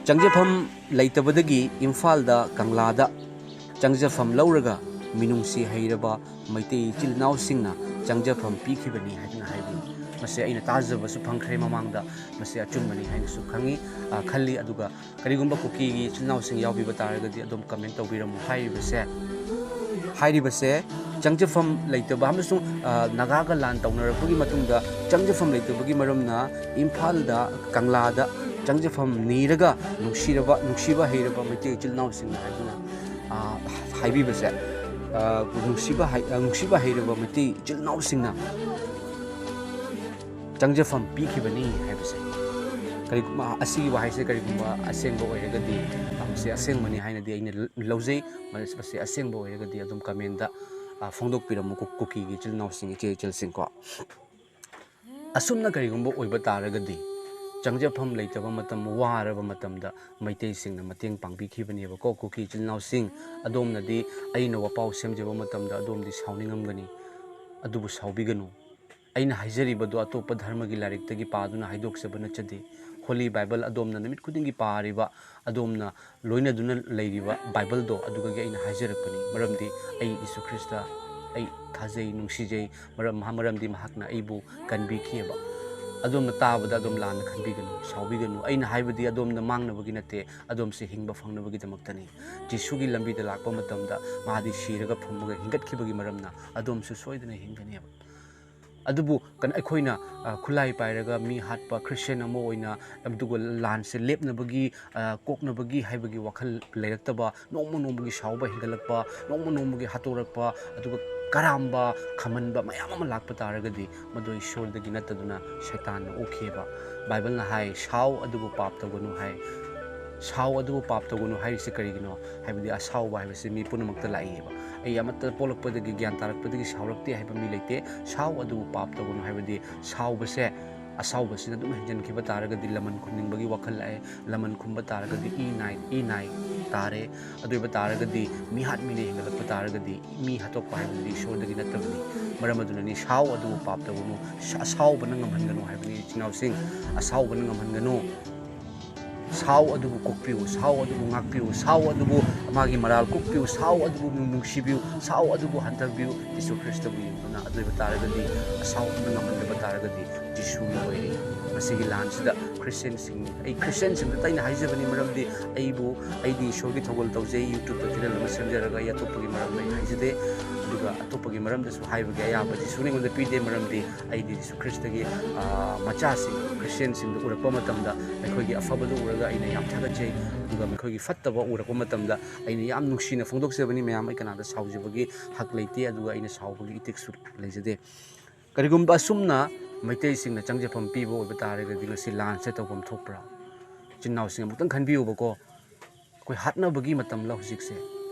ꯆꯪꯖꯐꯝ ꯂꯩꯇꯕꯗꯒꯤ ꯏꯝꯐꯥꯜꯗ ꯀꯪꯂꯥꯗ ꯆꯪꯖꯐꯝ ꯂꯧꯔꯒ ꯃꯤꯅꯨꯡꯁꯤ ꯍꯩꯔꯕ ꯃꯩꯇꯩ ꯏꯆꯤꯜ ꯏꯅꯥꯎꯁꯤꯡꯅ ꯆꯪꯖꯐꯝ ꯄꯤꯈꯤꯕꯅꯤ ꯍꯥꯏꯗꯨꯅ ꯍꯥꯏꯕꯤ꯫ ꯃꯁꯤ ꯑꯩꯅ ꯇꯥꯖꯕꯁꯨ ꯐꯪꯈ꯭ꯔꯦ ꯃꯃꯥꯡꯗ, ꯃꯁꯤ ꯑꯆꯨꯝꯕꯅꯤ ꯍꯥꯏꯅꯁꯨ ꯈꯪꯉꯤ, ꯑ, ꯈꯜꯂꯤ꯫ ꯑꯗꯨꯒ ꯀꯔꯤꯒꯨꯝꯕ ꯀꯨꯀꯤꯒꯤ ꯏꯆꯤꯜ ꯏꯅꯥꯎꯁꯤꯡ ꯌꯥꯎꯕꯤꯕ ꯇꯥꯔꯒꯗꯤ ꯑꯗꯨꯝ comment ꯇꯧꯕꯤꯔꯝꯃꯨ꯫ ꯍꯥꯏꯔꯤꯕꯁꯦ, ꯍꯥꯏꯔꯤꯕꯁꯦ ꯆꯪꯖꯐꯝ ꯂꯩꯇꯕ ꯑꯃꯁꯨꯡ, ꯑ, ꯅꯥꯒꯥꯒ ꯂꯥꯟ ꯇꯧꯅꯔꯛꯄꯒꯤ ꯃꯇꯨꯡꯗ ꯆꯪꯖꯐꯝ ꯂꯩꯇꯕꯒꯤ ꯃꯔꯝꯅ ꯏꯝꯐꯥꯜꯗ, ꯀꯪꯂꯥꯗ ꯆꯪꯖꯐꯝ ꯅꯤꯔꯒ ꯅꯨꯡꯁꯤꯔꯕ, ꯅꯨꯡꯁꯤꯕ ꯍꯩꯔꯕ ꯃꯩꯇꯩ ꯏꯆꯤꯜ ꯏꯅꯥꯎꯁꯤꯡꯅ ꯍꯥꯏꯗꯨꯅ, ꯑ, ꯍꯥꯏꯕꯤꯕꯁꯦ, ꯑ, ꯅꯨꯡꯁꯤꯕ ꯍꯩ-, ꯑ, ꯅꯨꯡꯁꯤꯕ ꯍꯩꯔꯕ ꯃꯩꯇꯩ ꯏꯆꯤꯜ ꯏꯅꯥꯎꯁꯤꯡꯅ ꯆꯪꯖꯐꯝ ꯄꯤꯈꯤꯕꯅꯤ ꯍꯥꯏꯕꯁꯦ꯫ ꯀꯔꯤꯒꯨꯝꯕ ꯑꯁꯤꯒꯤ ꯋꯥꯍꯩꯁꯦ ꯀꯔꯤꯒꯨꯝꯕ ꯑꯁꯦꯡꯕ ꯑꯣꯏꯔꯒꯗꯤ, ꯃꯁꯤ ꯑꯁꯦꯡꯕꯅꯤ ꯍꯥꯏꯅꯗꯤ ꯑꯩꯅ ꯂ-, ꯂꯧꯖꯩ꯫ ꯃꯁꯤ ꯑꯁꯦꯡꯕ ꯑꯣꯏꯔꯒꯗꯤ ꯑꯗꯨꯝ comment, ꯑ, ꯐꯣꯡꯗꯣꯛꯄꯤꯔꯝꯃꯨ ꯀꯨ-, ꯀꯨꯀꯤꯒꯤ ꯏꯆꯤꯜ ꯏꯅꯥꯎꯁꯤꯡ, ꯏꯆꯦ ꯏꯆꯜꯁꯤꯡꯀꯣ꯫ ꯑꯁꯨꯝꯅ ꯀꯔꯤꯒꯨꯝꯕ ꯑꯣꯏꯕ ꯇꯥꯔꯒꯗꯤ, ꯆꯪꯖꯐꯝ ꯂꯩꯇꯕ ꯃꯇꯝ, ꯋꯥꯔꯕ ꯃꯇꯝꯗ ꯃꯩꯇꯩꯁꯤꯡꯅ ꯃꯇꯦꯡ ꯄꯥꯡꯕꯤꯈꯤꯕꯅꯦꯕꯀꯣ, ꯀꯨꯀꯤ ꯏꯆꯤꯜ ꯏꯅꯥꯎꯁꯤꯡ꯫ ꯑꯗꯣꯝꯅꯗꯤ ꯑꯩꯅ ꯋꯥꯄꯥꯎ ꯁꯦꯝꯖꯕ ꯃꯇꯝꯗ ꯑꯗꯣꯝꯗꯤ ꯁꯥꯎꯅꯤꯡꯉꯝꯒꯅꯤ, ꯑꯗꯨꯕꯨ ꯁꯥꯎꯕꯤꯒꯅꯨ꯫ ꯑꯩꯅ ꯍꯥꯏꯖꯔꯤꯕꯗꯨ ꯑꯇꯣꯞꯄ ꯙꯔꯃꯒꯤ ꯂꯥꯏꯔꯤꯛꯇꯒꯤ ꯄꯥꯗꯨꯅ ꯍꯥꯏꯗꯣꯛꯆꯕ ꯅꯠꯆꯗꯦ꯫ Holy Bible ꯑꯗꯣꯝꯅ ꯅꯨꯃꯤꯠ ꯈꯨꯗꯤꯡꯒꯤ ꯄꯥꯔꯤꯕ, ꯑꯗꯣꯝꯅ ꯂꯣꯏꯅꯗꯨꯅ ꯂꯩꯔꯤꯕ Bibleꯗꯣ ꯑꯗꯨꯗꯒꯤ ꯑꯩꯅ ꯍꯥꯏꯖꯔꯛꯄꯅꯤ꯫ ꯃꯔꯝꯗꯤ ꯑꯩ ꯖꯤꯁꯨ ꯈ꯭ꯔꯤꯁꯇ ꯑꯩ ꯊꯥꯖꯩ, ꯅꯨꯡꯁꯤꯖꯩ꯫ ꯃꯔꯝ, ꯃꯔꯝꯗꯤ ꯃꯍꯥꯛꯅ ꯑꯩꯕꯨ ꯀꯟꯕꯤꯈꯤꯑꯕ꯫ ꯑꯗꯣꯝꯅ ꯇꯥꯕꯗ ꯑꯗꯣꯝ ꯂꯥꯟꯅ ꯈꯟꯕꯤꯒꯅꯨ, ꯁꯥꯎꯕꯤꯒꯅꯨ꯫ ꯑꯩꯅ ꯍꯥꯏꯕꯗꯤ ꯑꯗꯣꯝꯅ ꯃꯥꯡꯅꯕꯒꯤ ꯅꯠꯇꯦ, ꯑꯗꯣꯝꯁꯦ ꯍꯤꯡꯕ ꯐꯪꯅꯕꯒꯤꯗꯃꯛꯇꯅꯤ꯫ ꯖꯤꯁꯨꯒꯤ ꯂꯝꯕꯤꯗ ꯂꯥꯛꯄ ꯃꯇꯝꯗ ꯃꯥꯗꯤ ꯁꯤꯔꯒ ꯐꯨꯝꯃꯒ ꯍꯤꯡꯒꯠꯈꯤꯕꯒꯤ ꯃꯔꯝꯅ ꯑꯗꯣꯝꯁꯨ ꯁꯣꯏꯗꯅ ꯍꯤꯡꯒꯅꯦꯕ꯫ ꯑꯗꯨꯕꯨ ꯀꯩꯅꯣ, ꯑꯩꯈꯣꯏꯅ, ꯑ, ꯈꯨꯠꯂꯥꯏ ꯄꯥꯏꯔꯒ ꯃꯤ ꯍꯥꯠꯄ, ꯈ꯭ꯔꯤꯁꯇꯤꯌꯥꯟ ꯑꯃ ꯑꯣꯏꯅ, ꯑꯗꯨꯒ ꯂꯥꯟꯁꯦ ꯂꯦꯞꯅꯕꯒꯤ, ꯑ, ꯀꯣꯛꯅꯕꯒꯤ ꯍꯥꯏꯕꯒꯤ ꯋꯥꯈꯜ ꯂꯩꯔꯛꯇꯕ, ꯅꯣꯡꯃ ꯅꯣꯡꯃꯒꯤ ꯁꯥꯎꯕ ꯍꯦꯟꯒꯠꯂꯛꯄ, ꯅꯣꯡꯃ ꯅꯣꯡꯃꯒꯤ ꯍꯥꯠꯇꯣꯔꯛꯄ, ꯑꯗꯨꯒ ꯀꯔꯥꯝꯕ, ꯈꯝꯍꯟꯕ ꯃꯌꯥꯝ ꯑꯃ ꯂꯥꯛꯄ ꯇꯥꯔꯒꯗꯤ, ꯃꯗꯨ ꯏꯁꯣꯔꯗꯒꯤ ꯅꯠꯇꯗꯨꯅ ꯁꯩꯇꯥꯟꯅ ꯑꯣꯛꯈꯤꯑꯕ꯫ ꯕꯥꯏꯕꯜꯅ ꯍꯥꯏ, "ꯁꯥꯎ ꯑꯗꯨꯕꯨ ꯄꯥꯞ ꯇꯧꯒꯅꯨ" ꯍꯥꯏ꯫ ꯁꯥꯎ ꯑꯗꯨꯕꯨ ꯄꯥꯞ ꯇꯧꯒꯅꯨ ꯍꯥꯏꯔꯤꯁꯦ ꯀꯔꯤꯒꯤꯅꯣ? ꯍꯥꯏꯕꯗꯤ ꯑꯁꯥꯎꯕ ꯍꯥꯏꯕꯁꯤ ꯃꯤ ꯄꯨꯝꯅꯃꯛꯇ ꯂꯥꯛꯏꯑꯕ꯫ ꯑꯩ ꯑꯃꯠꯇ ꯄꯣꯛꯂꯛꯄꯗꯒꯤ, ꯒ꯭ꯌꯥꯟ ꯇꯥꯔꯛꯄꯗꯒꯤ ꯁꯥꯎꯔꯛꯇꯦ ꯍꯥꯏꯕ ꯃꯤ ꯂꯩꯇꯦ꯫ ꯁꯥꯎ ꯑꯗꯨꯕꯨ ꯄꯥꯞ ꯇꯧꯒꯅꯨ ꯍꯥꯏꯕꯗꯤ ꯁꯥꯎꯕꯁꯦ, ꯑꯁꯥꯎꯕꯁꯤꯅ ꯑꯗꯨꯝ ꯍꯦꯟꯖꯟꯈꯤꯕ ꯇꯥꯔꯒꯗꯤ ꯂꯃꯟ ꯈꯨꯝꯅꯤꯡꯕꯒꯤ ꯋꯥꯈꯜ ꯂꯥꯛꯑꯦ꯫ ꯂꯃꯟ ꯈꯨꯝꯕ ꯇꯥꯔꯒꯗꯤ ꯏ ꯅꯥꯏ, ꯏ ꯅꯥꯏ ꯇꯥꯔꯦ꯫ ꯑꯗꯨ ꯑꯣꯏꯕ ꯇꯥꯔꯒꯗꯤ ꯃꯤꯍꯥꯠ ꯃꯤꯅꯩ ꯍꯦꯟꯒꯠꯂꯛꯄ ꯇꯥꯔꯒꯗꯤ ꯃꯤ ꯍꯥꯠꯇꯣꯛꯄ ꯍꯥꯏꯕꯗꯨꯗꯤ ꯏꯁꯣꯔꯗꯒꯤ ꯅꯠꯇꯕꯅꯤ꯫ ꯃꯔꯝ ꯑꯗꯨꯅꯅꯤ, "ꯁꯥꯎ ꯑꯗꯨꯕꯨ ꯄꯥꯞ ꯇꯧꯒꯅꯨ"꯫ ꯁ-, ꯑꯁꯥꯎꯕꯅ ꯉꯝꯍꯟꯒꯅꯨ ꯍꯥꯏꯕꯅꯤ, ꯏꯆꯤꯟ ꯏꯅꯥꯎꯁꯤꯡ꯫ ꯑꯁꯥꯎꯕꯅ ꯉꯝꯍꯟꯒꯅꯨ꯫ ꯁꯥꯎ ꯑꯗꯨꯕꯨ ꯀꯣꯛꯄꯤꯌꯨ, ꯁꯥꯎ ꯑꯗꯨꯕꯨ ꯉꯥꯛꯄꯤꯌꯨ, ꯁꯥꯎ ꯑꯗꯨꯕꯨ ꯃꯥꯒꯤ ꯃꯔꯥꯜ ꯀꯣꯛꯄꯤꯌꯨ, ꯁꯥꯎ ꯑꯗꯨꯕꯨ ꯅꯨꯡꯁꯤꯕꯤꯌꯨ, ꯁꯥꯎ ꯑꯗꯨꯕꯨ ꯍꯟꯊꯕꯤꯌꯨ꯫ ꯖꯤꯁꯨ ꯈ꯭ꯔꯤꯁꯇꯕꯨ ꯌꯦꯡꯗꯨꯅ꯫ ꯑꯗꯨ ꯑꯣꯏꯕ ꯇꯥꯔꯒꯗꯤ, ꯑꯁꯥꯎꯕꯅ ꯉꯝꯍꯟꯗꯕ ꯇꯥꯔꯒꯗꯤ, ꯖꯤꯁꯨꯅ ꯑꯣꯏꯔꯤ꯫ ꯃꯁꯤꯒꯤ ꯂꯥꯟꯁꯤꯗ ꯈ꯭ꯔꯤꯁꯇꯤꯌꯥꯟꯁꯤꯡ, ꯑꯩ ꯈ꯭ꯔꯤꯁꯇꯤꯌꯥꯟꯁꯤꯡꯗ ꯑꯩꯅ ꯍꯥꯏꯖꯕꯅꯤ, ꯃꯔꯝꯗꯤ ꯑꯩꯕꯨ, ꯑꯩꯗꯤ ꯏꯁꯣꯔꯒꯤ ꯊꯧꯒꯜ ꯇꯧꯖꯩ, YouTube ꯆꯦꯅꯦꯜ ꯑꯃ ꯁꯦꯝꯖꯔꯒ ꯑꯩ ꯑꯇꯣꯞꯄꯒꯤ ꯃꯔꯝꯗ ꯑꯩ ꯍꯥꯏꯖꯗꯦ꯫ ꯑꯗꯨꯒ ꯑꯇꯣꯞꯄꯒꯤ ꯃꯔꯝꯗꯁꯨ ꯍꯥꯏꯕꯒꯤ ꯑꯌꯥꯕ ꯖꯤꯁꯨꯅ ꯑꯩꯉꯣꯟꯗ ꯄꯤꯗꯦ, ꯃꯔꯝꯗꯤ ꯑꯩꯗꯤ ꯖꯤꯁꯨ ꯈ꯭ꯔꯤꯁꯇꯒꯤ, ꯑ, ꯃꯆꯥꯁꯤꯡ, ꯈ꯭ꯔꯤꯁꯇꯤꯌꯥꯟꯁꯤꯡꯗ ꯎꯔꯛꯄ ꯃꯇꯝꯗ, ꯃꯈꯣꯏꯒꯤ ꯑꯐꯕꯗꯨ ꯎꯔꯒ ꯑꯩꯅ ꯌꯥꯝ ꯊꯥꯒꯠꯆꯩ꯫ ꯑꯗꯨꯒ ꯃꯈꯣꯏꯒꯤ ꯐꯠꯇꯕ ꯎꯔꯛꯄ ꯃꯇꯝꯗ ꯑꯩꯅ ꯌꯥꯝ ꯅꯨꯡꯁꯤꯅ ꯐꯣꯡꯗꯣꯛꯆꯕꯅꯤ꯫ ꯃꯌꯥꯝ, ꯑꯩ ꯀꯅꯥꯗ ꯁꯥꯎꯖꯕꯒꯤ ꯍꯛ ꯂꯩꯇꯦ, ꯑꯗꯨꯒ ꯑꯩꯅ ꯁꯥꯎꯕꯒꯤ ꯏꯊꯤꯛꯁꯁꯨ ꯂꯩꯖꯗꯦ꯫ ꯀꯔꯤꯒꯨꯝꯕ ꯑꯁꯨꯝꯅ ꯃꯩꯇꯩꯁꯤꯡꯅ ꯆꯪꯖꯐꯝ ꯄꯤꯕ ꯑꯣꯏꯕ ꯇꯥꯔꯒꯗꯤ ꯉꯁꯤ ꯂꯥꯟꯁꯦ ꯇꯧꯐꯝ ꯊꯣꯛꯄ꯭ꯔꯥ? ꯏꯆꯤꯟ ꯏꯅꯥꯎꯁꯤꯡ, ꯑꯃꯨꯛꯇꯪ ꯈꯟꯕꯤꯌꯨꯕꯀꯣ꯫ ꯑꯩꯈꯣꯏ ꯍꯥꯠꯅꯕꯒꯤ ꯃꯇꯝꯂ ꯍꯧꯖꯤꯛꯁꯦ?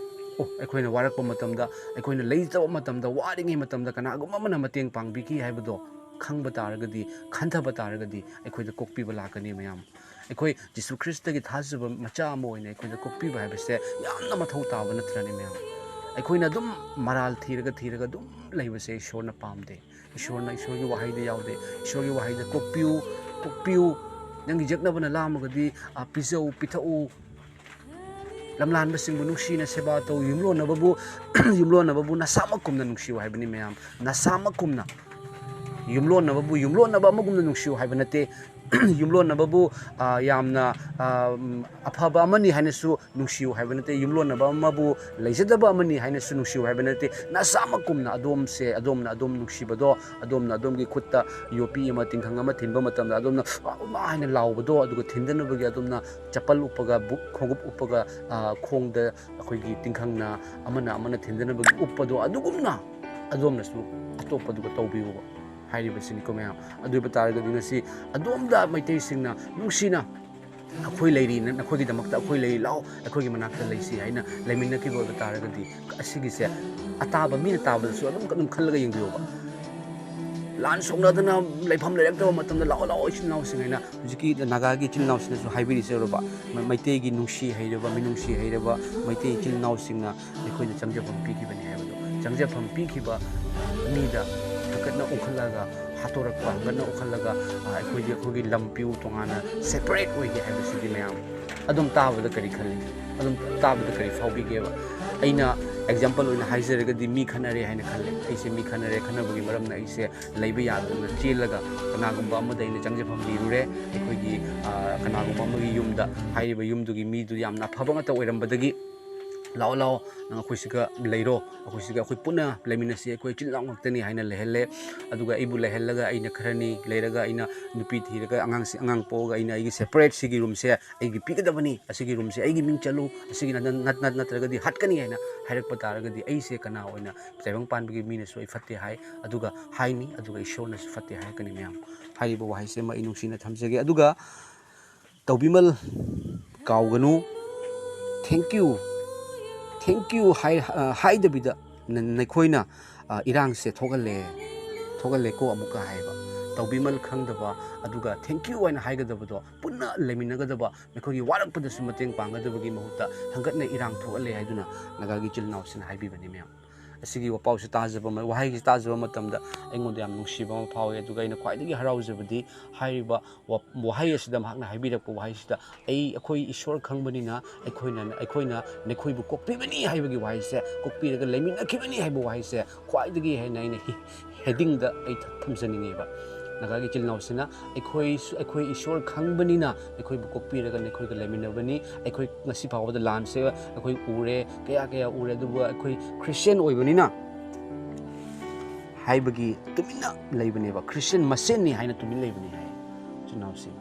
ꯑꯣ, ꯑꯩꯈꯣꯏꯅ ꯋꯥꯔꯛꯄ ꯃꯇꯝꯗ, ꯑꯩꯈꯣꯏꯅ ꯂꯩꯇꯕ ꯃꯇꯝꯗ, ꯋꯥꯔꯤꯉꯩ ꯃꯇꯝꯗ ꯀꯅꯥꯒꯨꯝꯕ ꯑꯃꯅ ꯃꯇꯦꯡ ꯄꯥꯡꯕꯤꯈꯤ ꯍꯥꯏꯕꯗꯣ ꯈꯪꯕ ꯇꯥꯔꯒꯗꯤ, ꯈꯟꯊꯕ ꯇꯥꯔꯒꯗꯤ, ꯑꯩꯈꯣꯏꯗ ꯀꯣꯛꯄꯤꯕ ꯂꯥꯛꯀꯅꯤ, ꯃꯌꯥꯝ꯫ ꯑꯩꯈꯣꯏ ꯖꯤꯁꯨ ꯈ꯭ꯔꯤꯁꯇꯒꯤ ꯊꯥꯖꯕ ꯃꯆꯥ ꯑꯃ ꯑꯣꯏꯅ ꯑꯩꯈꯣꯏꯗ ꯀꯣꯛꯄꯤꯕ ꯍꯥꯏꯕꯁꯦ ꯌꯥꯝꯅ ꯃꯊꯧ ꯇꯥꯕ ꯅꯠꯇ꯭ꯔꯅꯦ, ꯃꯌꯥꯝ? ꯑꯩꯈꯣꯏꯅ ꯑꯗꯨꯝ ꯃꯔꯥꯜ ꯊꯤꯔꯒ, ꯊꯤꯔꯒ ꯑꯗꯨꯝ ꯂꯩꯕꯁꯦ ꯏꯁꯣꯔꯅ ꯄꯥꯝꯗꯦ꯫ ꯏꯁꯣꯔꯅ, ꯏꯁꯣꯔꯒꯤ ꯋꯥꯍꯩꯗ ꯌꯥꯎꯗꯦ꯫ ꯏꯁꯣꯔꯒꯤ ꯋꯥꯍꯩꯗ, "ꯀꯣꯛꯄꯤꯌꯨ, ꯀꯣꯛꯄꯤꯌꯨ, ꯅꯪꯒꯤ ꯌꯦꯛꯅꯕꯅ ꯂꯥꯝꯃꯒꯗꯤ, ꯑ, ꯄꯤꯖꯧ, ꯄꯤꯊꯛꯎ, ꯂꯝꯂꯥꯟꯕꯁꯤꯡꯕꯨ ꯅꯨꯡꯁꯤꯅ ꯁꯦꯕꯥ ꯇꯧ, ꯌꯨꯝꯂꯣꯟꯅꯕꯕꯨ, ꯌꯨꯝꯂꯣꯟꯅꯕꯕꯨ ꯅꯁꯥꯃꯛ ꯀꯨꯝꯅ ꯅꯨꯡꯁꯤꯌꯨ" ꯍꯥꯏꯕꯅꯤ, ꯃꯌꯥꯝ꯫ ꯅꯁꯥꯃꯛ ꯀꯨꯝꯅ꯫ ꯌꯨꯝꯂꯣꯟꯅꯕꯕꯨ ꯌꯨꯝꯂꯣꯟꯅꯕ ꯑꯃꯒꯨꯝꯅ ꯅꯨꯡꯁꯤꯌꯨ ꯍꯥꯏꯕ ꯅꯠꯇꯦ꯫ ꯌꯨꯝꯂꯣꯟꯅꯕꯕꯨ, ꯑ, ꯌꯥꯝꯅ, ꯑ, ꯎꯝ, ꯑꯐꯕ ꯑꯃꯅꯤ ꯍꯥꯏꯅꯁꯨ ꯅꯨꯡꯁꯤꯌꯨ ꯍꯥꯏꯕ ꯅꯠꯇꯦ꯫ ꯌꯨꯝꯂꯣꯟꯅꯕ ꯑꯃꯕꯨ ꯂꯩꯖꯗꯕ ꯑꯃꯅꯤ ꯍꯥꯏꯅꯁꯨ ꯅꯨꯡꯁꯤꯌꯨ ꯍꯥꯏꯕ ꯅꯠꯇꯦ꯫ ꯅꯁꯥꯃꯛꯀꯨꯝꯅ ꯑꯗꯣꯝꯁꯦ, ꯑꯗꯣꯝꯅ ꯑꯗꯣꯝ ꯅꯨꯡꯁꯤꯕꯗꯣ, ꯑꯗꯣꯝꯅ ꯑꯗꯣꯝꯒꯤ ꯈꯨꯠꯇ ꯌꯣꯠꯄꯤ ꯑꯃ, ꯇꯤꯡꯈꯪ ꯑꯃ ꯊꯤꯟꯕ ꯃꯇꯝꯗ ꯑꯗꯣꯝꯅ "ꯏꯃꯥ" ꯍꯥꯏꯅ ꯂꯥꯎꯕꯗꯣ, ꯑꯗꯨꯒ ꯊꯤꯟꯗꯅꯕꯒꯤ ꯑꯗꯣꯝꯅ ꯆꯄꯜ ꯎꯞꯄꯒ, ꯕꯨ-, ꯈꯣꯡꯎꯞ ꯎꯞꯄꯒ, ꯑ, ꯈꯣꯡꯗ ꯑꯩꯈꯣꯏꯒꯤ ꯇꯤꯡꯈꯪꯅ ꯑꯃꯅ ꯑꯃꯅ ꯊꯤꯟꯗꯅꯕꯒꯤ ꯎꯞꯄꯗꯣ, ꯑꯗꯨꯒꯨꯝꯅ ꯑꯗꯣꯝꯅꯁꯨ ꯑꯇꯣꯞꯄꯗꯨꯒ ꯇꯧꯕꯤꯌꯨꯕ꯫ ꯍꯥꯏꯔꯤꯕꯁꯤꯅꯤꯀꯣ ꯃꯌꯥꯝ꯫ ꯑꯗꯨ ꯑꯣꯏꯕ ꯇꯥꯔꯒꯗꯤ ꯉꯁꯤ ꯑꯗꯣꯝꯗ ꯃꯩꯇꯩꯁꯤꯡꯅ ꯅꯨꯡꯁꯤꯅ "ꯑꯩꯈꯣꯏ ꯂꯩꯔꯤ, ꯅ-, ꯅꯈꯣꯏꯒꯤꯗꯃꯛꯇ ꯑꯩꯈꯣꯏ ꯂꯩꯔꯤ, ꯂꯥꯛꯑꯣ, ꯑꯩꯈꯣꯏꯒꯤ ꯃꯅꯥꯛꯇ ꯂꯩꯁꯤ" ꯍꯥꯏꯅ ꯂꯩꯃꯤꯟꯅꯈꯤꯕ ꯑꯣꯏꯕ ꯇꯥꯔꯒꯗꯤ, ꯑꯁꯤꯒꯤꯁꯦ ꯑꯇꯥꯕ ꯃꯤꯅ ꯇꯥꯕꯗꯁꯨ ꯑꯗꯨꯝ, ꯑꯗꯨꯝ ꯈꯜꯂꯒ ꯌꯦꯡꯕꯤꯌꯣꯕ꯫ ꯂꯥꯟ ꯁꯣꯛꯅꯗꯅ ꯂꯩꯐꯝ ꯂꯩꯔꯛꯇꯕ ꯃꯇꯝꯗ "ꯂꯥꯛꯑꯣ, ꯂꯥꯛꯑꯣ, ꯏꯆꯤꯜ ꯏꯅꯥꯎꯁꯤꯡ" ꯍꯥꯏꯅ ꯍꯧꯖꯤꯛꯀꯤ ꯅꯥꯒꯥꯒꯤ ꯏꯆꯤꯜ ꯏꯅꯥꯎꯁꯤꯡꯅꯁꯨ ꯍꯥꯏꯕꯤꯔꯤꯁꯦ ꯎꯔꯕ? ꯃ-, ꯃꯩꯇꯩꯒꯤ ꯅꯨꯡꯁꯤ ꯍꯩꯔꯕ, ꯃꯤꯅꯨꯡꯁꯤ ꯍꯩꯔꯕ ꯃꯩꯇꯩ ꯏꯆꯤꯜ ꯏꯅꯥꯎꯁꯤꯡꯅ ꯑꯩꯈꯣꯏꯗ ꯆꯪꯖꯐꯝ ꯄꯤꯈꯤꯕꯅꯤ ꯍꯥꯏꯕꯗꯣ꯫ ꯆꯪꯖꯐꯝ ꯄꯤꯈꯤꯕ ꯃꯤꯗ ꯊꯛꯀꯠꯅ ꯎꯡꯈꯠꯂꯒ, ꯍꯥꯠꯇꯣꯔꯛꯄ ꯍꯪꯒꯠꯅ ꯎꯡꯈꯠꯂꯒ, ꯑ, ꯑꯩꯈꯣꯏꯗꯤ ꯑꯩꯈꯣꯏꯒꯤ ꯂꯝ ꯄꯤꯌꯨ ꯇꯣꯉꯥꯟꯅ separate ꯑꯣꯏꯒꯦ ꯍꯥꯏꯕꯁꯤꯗꯤ ꯃꯌꯥꯝ ꯑꯗꯨꯝ ꯇꯥꯕꯗ ꯀꯔꯤ ꯈꯜꯂꯤ? ꯑꯗꯨꯝ ꯇꯥꯕꯗ ꯀꯔꯤ ꯐꯥꯎꯕꯤꯒꯦꯕ? ꯑꯩꯅ example ꯑꯣꯏꯅ ꯍꯥꯏꯖꯔꯒꯗꯤ, ꯃꯤ ꯈꯠꯅꯔꯦ ꯍꯥꯏꯅ ꯈꯜꯂꯦ꯫ ꯑꯩꯁꯦ ꯃꯤ ꯈꯠꯅꯔꯦ, ꯈꯠꯅꯕꯒꯤ ꯃꯔꯝꯅ ꯑꯩꯁꯦ ꯂꯩꯕ ꯌꯥꯗꯗꯅ ꯆꯦꯜꯂꯒ ꯀꯅꯥꯒꯨꯝꯕ ꯑꯃꯗ ꯑꯩꯅ ꯆꯪꯖꯐꯝ ꯅꯤꯔꯨꯔꯦ꯫ ꯑꯩꯈꯣꯏꯒꯤ, ꯑ, ꯀꯅꯥꯒꯨꯝꯕ ꯑꯃꯒꯤ ꯌꯨꯝꯗ, ꯍꯥꯏꯔꯤꯕ ꯌꯨꯝꯗꯨꯒꯤ ꯃꯤꯗꯨ ꯌꯥꯝꯅ ꯑꯐꯕ ꯉꯥꯛꯇ ꯑꯣꯏꯔꯝꯕꯗꯒꯤ, "ꯂꯥꯛꯑꯣ, ꯂꯥꯛꯑꯣ, ꯅꯪ ꯑꯩꯈꯣꯏ ꯁꯤꯒ ꯂꯩꯔꯣ, ꯑꯩꯈꯣꯏ ꯁꯤꯒ ꯑꯩꯈꯣꯏ ꯄꯨꯟꯅ ꯂꯩꯃꯤꯟꯅꯁꯤ, ꯑꯩꯈꯣꯏ ꯏꯆꯤꯜ ꯏꯅꯥꯎ ꯉꯥꯛꯇꯅꯤ" ꯍꯥꯏꯅ ꯂꯩꯍꯜꯂꯦ꯫ ꯑꯗꯨꯒ ꯑꯩꯕꯨ ꯂꯩꯍꯜꯂꯒ ꯑꯩꯅ ꯈꯔꯅꯤ ꯂꯩꯔꯒ ꯑꯩꯅ ꯅꯨꯄꯤ ꯊꯤꯔꯒ ꯑꯉꯥꯡꯁꯤ, ꯑꯉꯥꯡ ꯄꯣꯛꯑꯒ ꯑꯩꯅ ꯑꯩꯒꯤ separate ꯁꯤꯒꯤ room ꯁꯦ ꯑꯩꯒꯤ ꯄꯤꯒꯗꯕꯅꯤ, ꯑꯁꯤꯒꯤ room ꯁꯦ ꯑꯩꯒꯤ ꯃꯤꯡ ꯆꯜꯂꯨ, ꯑꯁꯤꯒꯤ ꯅꯠ-, ꯅꯠ-, ꯅꯠ-, ꯅꯠꯇ꯭ꯔꯒꯗꯤ ꯍꯥꯠꯀꯅꯤ ꯍꯥꯏꯅ ꯍꯥꯏꯔꯛꯄ ꯇꯥꯔꯒꯗꯤ, ꯑꯩꯁꯦ ꯀꯅꯥ ꯑꯣꯏꯅ ꯇꯥꯏꯕꯪ ꯄꯥꯟꯕꯒꯤ ꯃꯤꯅꯁꯨ ꯑꯩ ꯐꯠꯇꯦ ꯍꯥꯏ, ꯑꯗꯨꯒ ꯍꯥꯏꯅꯤ, ꯑꯗꯨꯒ ꯏꯁꯣꯔꯅꯁꯨ ꯐꯠꯇꯦ ꯍꯥꯏꯔꯛꯀꯅꯤ ꯃꯌꯥꯝ꯫ ꯍꯥꯏꯔꯤꯕ ꯋꯥꯍꯩꯁꯤꯃ ꯑꯩ ꯅꯨꯡꯁꯤꯅ ꯊꯝꯖꯒꯦ꯫ ꯑꯗꯨꯒ ꯇꯧꯕꯤꯃꯜ ꯀꯥꯎꯒꯅꯨ꯫ Thank you, thank you ꯍꯥꯏ-, ꯑ, ꯍꯥꯏꯗꯕꯤꯗ ꯅ-, ꯅꯈꯣꯏꯅ, ꯑ, ꯏꯔꯥꯡꯁꯦ ꯊꯣꯛꯍꯜꯂꯦ, ꯊꯣꯛꯍꯜꯂꯦꯀꯣ ꯑꯃꯨꯛꯀ ꯍꯥꯏꯕ꯫ ꯇꯧꯕꯤꯃꯜ ꯈꯪꯗꯕ, ꯑꯗꯨꯒ thank you ꯍꯥꯏꯅ ꯍꯥꯏꯒꯗꯕꯗꯣ, ꯄꯨꯟꯅ ꯂꯩꯃꯤꯟꯅꯒꯗꯕ, ꯃꯈꯣꯏꯒꯤ ꯋꯥꯔꯛꯄꯗꯁꯨ ꯃꯇꯦꯡ ꯄꯥꯡꯒꯗꯕꯒꯤ ꯃꯍꯨꯠꯇ ꯍꯪꯒꯠꯅ ꯏꯔꯥꯡ ꯊꯣꯛꯍꯜꯂꯦ ꯍꯥꯏꯗꯨꯅ ꯅꯥꯒꯥꯒꯤ ꯏꯆꯤꯜ ꯏꯅꯥꯎꯁꯤꯡꯅ ꯍꯥꯏꯕꯤꯕꯅꯤ ꯃꯌꯥꯝ꯫ ꯑꯁꯤꯒꯤ ꯋꯥꯄꯥꯎꯁꯤ ꯇꯥꯖꯕ ꯃ-, ꯋꯥꯍꯩꯁꯤ ꯇꯥꯖꯕ ꯃꯇꯝꯗ ꯑꯩꯉꯣꯟꯗ ꯌꯥꯝ ꯅꯨꯡꯁꯤꯕ ꯑꯃ ꯐꯥꯎꯏ꯫ ꯑꯗꯨꯒ ꯑꯩꯅ ꯈ꯭ꯋꯥꯏꯗꯒꯤ ꯍꯔꯥꯎꯖꯕꯗꯤ ꯍꯥꯏꯔꯤꯕ ꯋꯥ-, ꯋꯥꯍꯩ ꯑꯁꯤꯗ ꯃꯍꯥꯛꯅ ꯍꯥꯏꯕꯤꯔꯛꯄ ꯋꯥꯍꯩꯁꯤꯗ, "ꯑꯩ, ꯑꯩꯈꯣꯏ ꯏꯁꯣꯔ ꯈꯪꯕꯅꯤꯅ ꯑꯩꯈꯣꯏꯅ, ꯑꯩꯈꯣꯏꯅ ꯅꯈꯣꯏꯕꯨ ꯀꯣꯛꯄꯤꯕꯅꯤ" ꯍꯥꯏꯕꯒꯤ ꯋꯥꯍꯩꯁꯦ, "ꯀꯣꯛꯄꯤꯔꯒ ꯂꯩꯃꯤꯟꯅꯈꯤꯕꯅꯤ" ꯍꯥꯏꯕ ꯋꯥꯍꯩꯁꯦ ꯈ꯭ꯋꯥꯏꯗꯒꯤ ꯍꯦꯟꯅ ꯑꯩꯅ ꯍꯤ-, headingꯗ ꯑꯩ ꯊ-, ꯊꯝꯖꯅꯤꯡꯉꯦꯕ꯫ ꯅꯥꯒꯥꯒꯤ ꯏꯆꯤꯜ ꯏꯅꯥꯎꯁꯤꯅ, "ꯑꯩꯈꯣꯏꯁꯨ, ꯑꯩꯈꯣꯏ ꯏꯁꯣꯔ ꯈꯪꯕꯅꯤꯅ ꯑꯩꯈꯣꯏꯕꯨ ꯀꯣꯛꯄꯤꯔꯒ ꯅꯈꯣꯏꯒ ꯂꯩꯃꯤꯟꯅꯕꯅꯤ꯫ ꯑꯩꯈꯣꯏ ꯉꯁꯤ ꯐꯥꯎꯕꯗ ꯂꯥꯟꯁꯦ ꯑꯩꯈꯣꯏ ꯎꯔꯦ, ꯀꯌꯥ ꯀꯌꯥ ꯎꯔꯦ, ꯑꯗꯨꯕꯨ ꯑꯩꯈꯣꯏ ꯈ꯭ꯔꯤꯁꯇꯤꯌꯥꯟ ꯑꯣꯏꯕꯅꯤꯅ" ꯍꯥꯏꯕꯒꯤ ꯇꯨꯃꯤꯟꯅ ꯂꯩꯕꯅꯦꯕ, ꯈ꯭ꯔꯤꯁꯇꯤꯌꯥꯟ ꯃꯁꯦꯟꯅꯤ ꯍꯥꯏꯅ ꯇꯨꯃꯤꯟ ꯂꯩꯕꯅꯤ ꯍꯥꯏ ꯏꯆꯤꯜ ꯏꯅꯥꯎꯁꯤꯡ꯫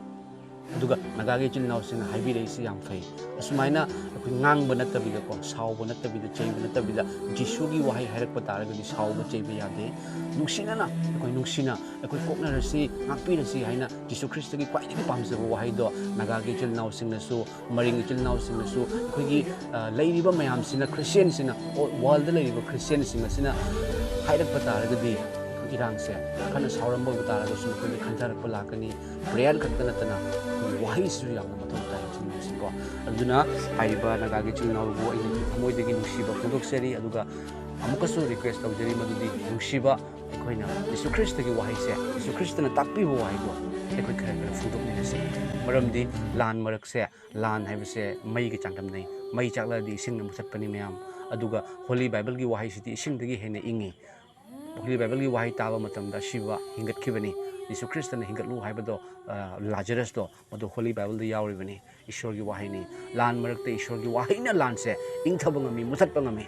ꯑꯗꯨꯒ ꯅꯥꯒꯥꯒꯤ ꯏꯆꯤꯜ ꯏꯅꯥꯎꯁꯤꯡꯅ ꯍꯥꯏꯕꯤꯔꯛꯏꯁꯤ ꯌꯥꯝ ꯐꯩ꯫ ꯑꯁꯨꯃꯥꯏꯅ ꯑꯩꯈꯣꯏ ꯉꯥꯡꯕ ꯅꯠꯇꯕꯤꯗꯀꯣ, ꯁꯥꯎꯕ ꯅꯠꯇꯕꯤꯗ, ꯆꯩꯕ ꯅꯠꯇꯕꯤꯗ, ꯖꯤꯁꯨꯒꯤ ꯋꯥꯍꯩ ꯍꯥꯏꯔꯛꯄ ꯇꯥꯔꯒꯗꯤ ꯁꯥꯎꯕ ꯆꯩꯕ ꯌꯥꯗꯦ꯫ ꯅꯨꯡꯁꯤꯅꯅ, ꯑꯩꯈꯣꯏ ꯅꯨꯡꯁꯤꯅ, ꯑꯩꯈꯣꯏ ꯀꯣꯛꯅꯔꯁꯤ, ꯉꯥꯛꯄꯤꯔꯁꯤ ꯍꯥꯏꯅ ꯖꯤꯁꯨ ꯈ꯭ꯔꯤꯁꯇꯒꯤ ꯈ꯭ꯋꯥꯏꯗꯒꯤ ꯄꯥꯝꯖꯕ ꯋꯥꯍꯩꯗꯣ ꯅꯥꯒꯥꯒꯤ ꯏꯆꯤꯜ ꯏꯅꯥꯎꯁꯤꯡꯅꯁꯨ, ꯃꯔꯤꯡ ꯏꯆꯤꯜ ꯏꯅꯥꯎꯁꯤꯡꯅꯁꯨ, ꯑꯩꯈꯣꯏꯒꯤ, ꯑ, ꯂꯩꯔꯤꯕ ꯃꯌꯥꯝꯁꯤꯅ, ꯈ꯭ꯔꯤꯁꯇꯤꯌꯥꯟꯁꯤꯅ, ꯑꯣ, ꯋꯥꯔꯜꯗ ꯂꯩꯔꯤꯕ ꯈ꯭ꯔꯤꯁꯇꯤꯌꯥꯟꯁꯤꯡ ꯑꯁꯤꯅ ꯍꯥꯏꯔꯛꯄ ꯇꯥꯔꯒꯗꯤ, ꯏꯔꯥꯡꯁꯦ ꯀꯟꯅ ꯁꯥꯎꯔꯝꯕ ꯑꯣꯏꯕ ꯇꯥꯔꯒꯁꯨ ꯃꯈꯣꯏꯗ ꯈꯟꯊꯔꯛꯄ ꯂꯥꯛꯀꯅꯤ꯫ ꯄ꯭ꯔꯦꯌꯔ ꯈꯛꯇ ꯅꯠꯇꯅ ꯑꯩꯈꯣꯏꯒꯤ ꯋꯥꯍꯩꯁꯤꯁꯨ ꯌꯥꯝꯅ ꯃꯊꯧ ꯇꯥꯏ ꯏꯆꯤꯜ-ꯏꯅꯥꯎꯁꯤꯡꯀꯣ꯫ ꯑꯗꯨꯅ ꯍꯥꯏꯔꯤꯕ ꯅꯥꯒꯥꯒꯤ ꯏꯆꯤꯜ ꯏꯅꯥꯎꯕꯨ ꯑꯩꯅ ꯊꯃꯣꯏꯗꯒꯤ ꯅꯨꯡꯁꯤꯕ ꯐꯣꯡꯗꯣꯛꯆꯔꯤ꯫ ꯑꯗꯨꯒ ꯑꯃꯨꯛꯀꯁꯨ ꯔꯤꯀ꯭ꯋꯦꯁ ꯇꯧꯖꯔꯤ, ꯃꯗꯨꯗꯤ ꯅꯨꯡꯁꯤꯕ, ꯑꯩꯈꯣꯏꯅ ꯖꯤꯁꯨ ꯈ꯭ꯔꯤꯁꯇꯒꯤ ꯋꯥꯍꯩꯁꯦ, ꯖꯤꯁꯨ ꯈ꯭ꯔꯤꯁꯇꯅ ꯇꯥꯛꯄꯤꯕ ꯋꯥꯍꯩꯗꯣ ꯑꯩꯈꯣꯏ ꯈꯔ ꯈꯔ ꯐꯣꯡꯗꯣꯛꯃꯤꯟꯅꯁꯤ꯫ ꯃꯔꯝꯗꯤ ꯂꯥꯟ ꯃꯔꯛꯁꯦ, ꯂꯥꯟ ꯍꯥꯏꯕꯁꯦ ꯃꯩꯒ ꯆꯥꯡꯗꯝꯅꯩ꯫ ꯃꯩ ꯆꯥꯛꯂꯛꯑꯗꯤ ꯏꯁꯤꯡꯅ ꯃꯨꯊꯠꯄꯅꯤ ꯃꯌꯥꯝ꯫ ꯑꯗꯨꯒ ꯍꯣꯂꯤ ꯕꯥꯏꯕꯜꯒꯤ ꯋꯥꯍꯩꯁꯤꯗꯤ ꯏꯁꯤꯡꯗꯒꯤ ꯍꯦꯟꯅ ꯏꯪꯉꯤ꯫ ꯍꯣꯂꯤ ꯕꯥꯏꯕꯜꯒꯤ ꯋꯥꯍꯩ ꯇꯥꯕ ꯃꯇꯝꯗ ꯑꯁꯤꯕ ꯍꯤꯡꯒꯠꯈꯤꯕꯅꯤ꯫ ꯖꯤꯁꯨ ꯈ꯭ꯔꯤꯁꯇꯅ ꯍꯤꯡꯒꯠꯂꯨ ꯍꯥꯏꯕꯗꯣ, ꯑ, ꯂꯥꯖꯔꯁꯇꯣ, ꯃꯗꯨ ꯍꯣꯂꯤ ꯕꯥꯏꯕꯜꯗ ꯌꯥꯎꯔꯤꯕꯅꯤ꯫ ꯏꯁꯣꯔꯒꯤ ꯋꯥꯍꯩꯅꯤ꯫ ꯂꯥꯟ ꯃꯔꯛꯇ ꯏꯁꯣꯔꯒꯤ ꯋꯥꯍꯩꯅ ꯂꯥꯟꯁꯦ ꯏꯪꯊꯕ ꯉꯝꯃꯤ, ꯃꯨꯊꯠꯄ ꯉꯝꯃꯤ꯫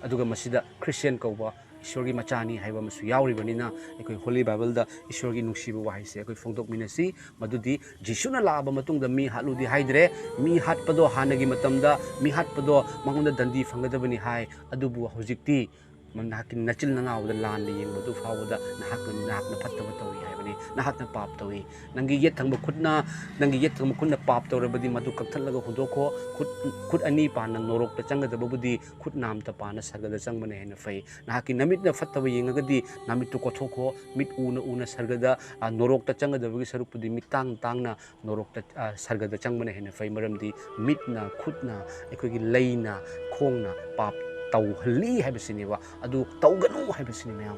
ꯑꯗꯨꯒ ꯃꯁꯤꯗ ꯈ꯭ꯔꯤꯁꯇꯤꯌꯥꯟ ꯀꯧꯕ ꯏꯁꯣꯔꯒꯤ ꯃꯆꯥꯅꯤ ꯍꯥꯏꯕ ꯑꯃꯁꯨ ꯌꯥꯎꯔꯤꯕꯅꯤꯅ, ꯑꯩꯈꯣꯏ ꯍꯣꯂꯤ ꯕꯥꯏꯕꯜꯗ ꯏꯁꯣꯔꯒꯤ ꯅꯨꯡꯁꯤꯕ ꯋꯥꯍꯩꯁꯦ ꯑꯩꯈꯣꯏ ꯐꯣꯡꯗꯣꯛꯃꯤꯟꯅꯁꯤ꯫ ꯃꯗꯨꯗꯤ ꯖꯤꯁꯨꯅ ꯂꯥꯛꯑꯕ ꯃꯇꯨꯡꯗ ꯃꯤ ꯍꯥꯠꯂꯨꯗꯤ ꯍꯥꯏꯗ꯭ꯔꯦ꯫ ꯃꯤ ꯍꯥꯠꯄꯗꯣ ꯍꯥꯟꯅꯒꯤ ꯃꯇꯝꯗ ꯃꯤ ꯍꯥꯠꯄꯗꯣ ꯃꯉꯣꯟꯗ ꯗꯟꯗꯤ ꯐꯪꯒꯗꯕꯅꯤ ꯍꯥꯏ꯫ ꯑꯗꯨꯕꯨ ꯍꯧꯖꯤꯛꯇꯤ ꯅꯍꯥꯛꯀꯤ ꯅꯆꯤꯜ ꯅꯅꯥꯎꯗ ꯂꯥꯟꯅ ꯌꯦꯡꯕꯗꯨ ꯐꯥꯎꯕꯗ ꯅꯍꯥꯛꯅ, ꯅꯍꯥꯛꯅ ꯐꯠꯇꯕ ꯇꯧꯏ ꯍꯥꯏꯕꯅꯤ, ꯅꯍꯥꯛꯅ ꯄꯥꯞ ꯇꯧꯏ꯫ ꯅꯪꯒꯤ ꯌꯦꯠ ꯊꯪꯕ ꯈꯨꯠꯅ, ꯅꯪꯒꯤ ꯌꯦꯠ ꯊꯪꯕ ꯈꯨꯠꯅ ꯄꯥꯞ ꯇꯧꯔꯕꯗꯤ ꯃꯗꯨ ꯀꯛꯊꯠꯂꯒ ꯍꯨꯟꯗꯣꯛꯈꯣ꯫ ꯈꯨꯠ, ꯈꯨꯠ ꯑꯅꯤ ꯄꯥꯟꯅ ꯅꯣꯔꯣꯛꯇ ꯆꯪꯒꯗꯕꯕꯨꯗꯤ ꯈꯨꯠ ꯅꯥꯝꯇ ꯄꯥꯟꯅ ꯁꯔꯒꯗ ꯆꯪꯕꯅ ꯍꯦꯟꯅ ꯐꯩ꯫ ꯅꯍꯥꯛꯀꯤ ꯅꯃꯤꯠꯅ ꯐꯠꯇꯕ ꯌꯦꯡꯉꯒꯗꯤ ꯅꯃꯤꯠꯇꯨ ꯀꯣꯠꯊꯣꯛꯈꯣ꯫ ꯃꯤꯠ ꯎꯅ ꯎꯅ ꯁꯔꯒꯗ, ꯑ, ꯅꯣꯔꯣꯛꯇ ꯆꯪꯒꯗꯕꯒꯤ ꯁꯔꯨꯛꯄꯨꯗꯤ ꯃꯤꯠ ꯇꯥꯡ ꯇꯥꯡꯅ ꯅꯣꯔꯣꯛꯇ, ꯑ, ꯁꯔꯒꯗ ꯆꯪꯕꯅ ꯍꯦꯟꯅ ꯐꯩ꯫ ꯃꯔꯝꯗꯤ ꯃꯤꯠꯅ, ꯈꯨꯠꯅ, ꯑꯩꯈꯣꯏꯒꯤ ꯂꯩꯅ, ꯈꯣꯡꯅ ꯄꯥꯞ ꯇꯧꯍꯜꯂꯤ ꯍꯥꯏꯕꯁꯤꯅꯦꯕ꯫ ꯑꯗꯨ ꯇꯧꯒꯅꯨ ꯍꯥꯏꯕꯁꯤꯅꯤ ꯃꯌꯥꯝ꯫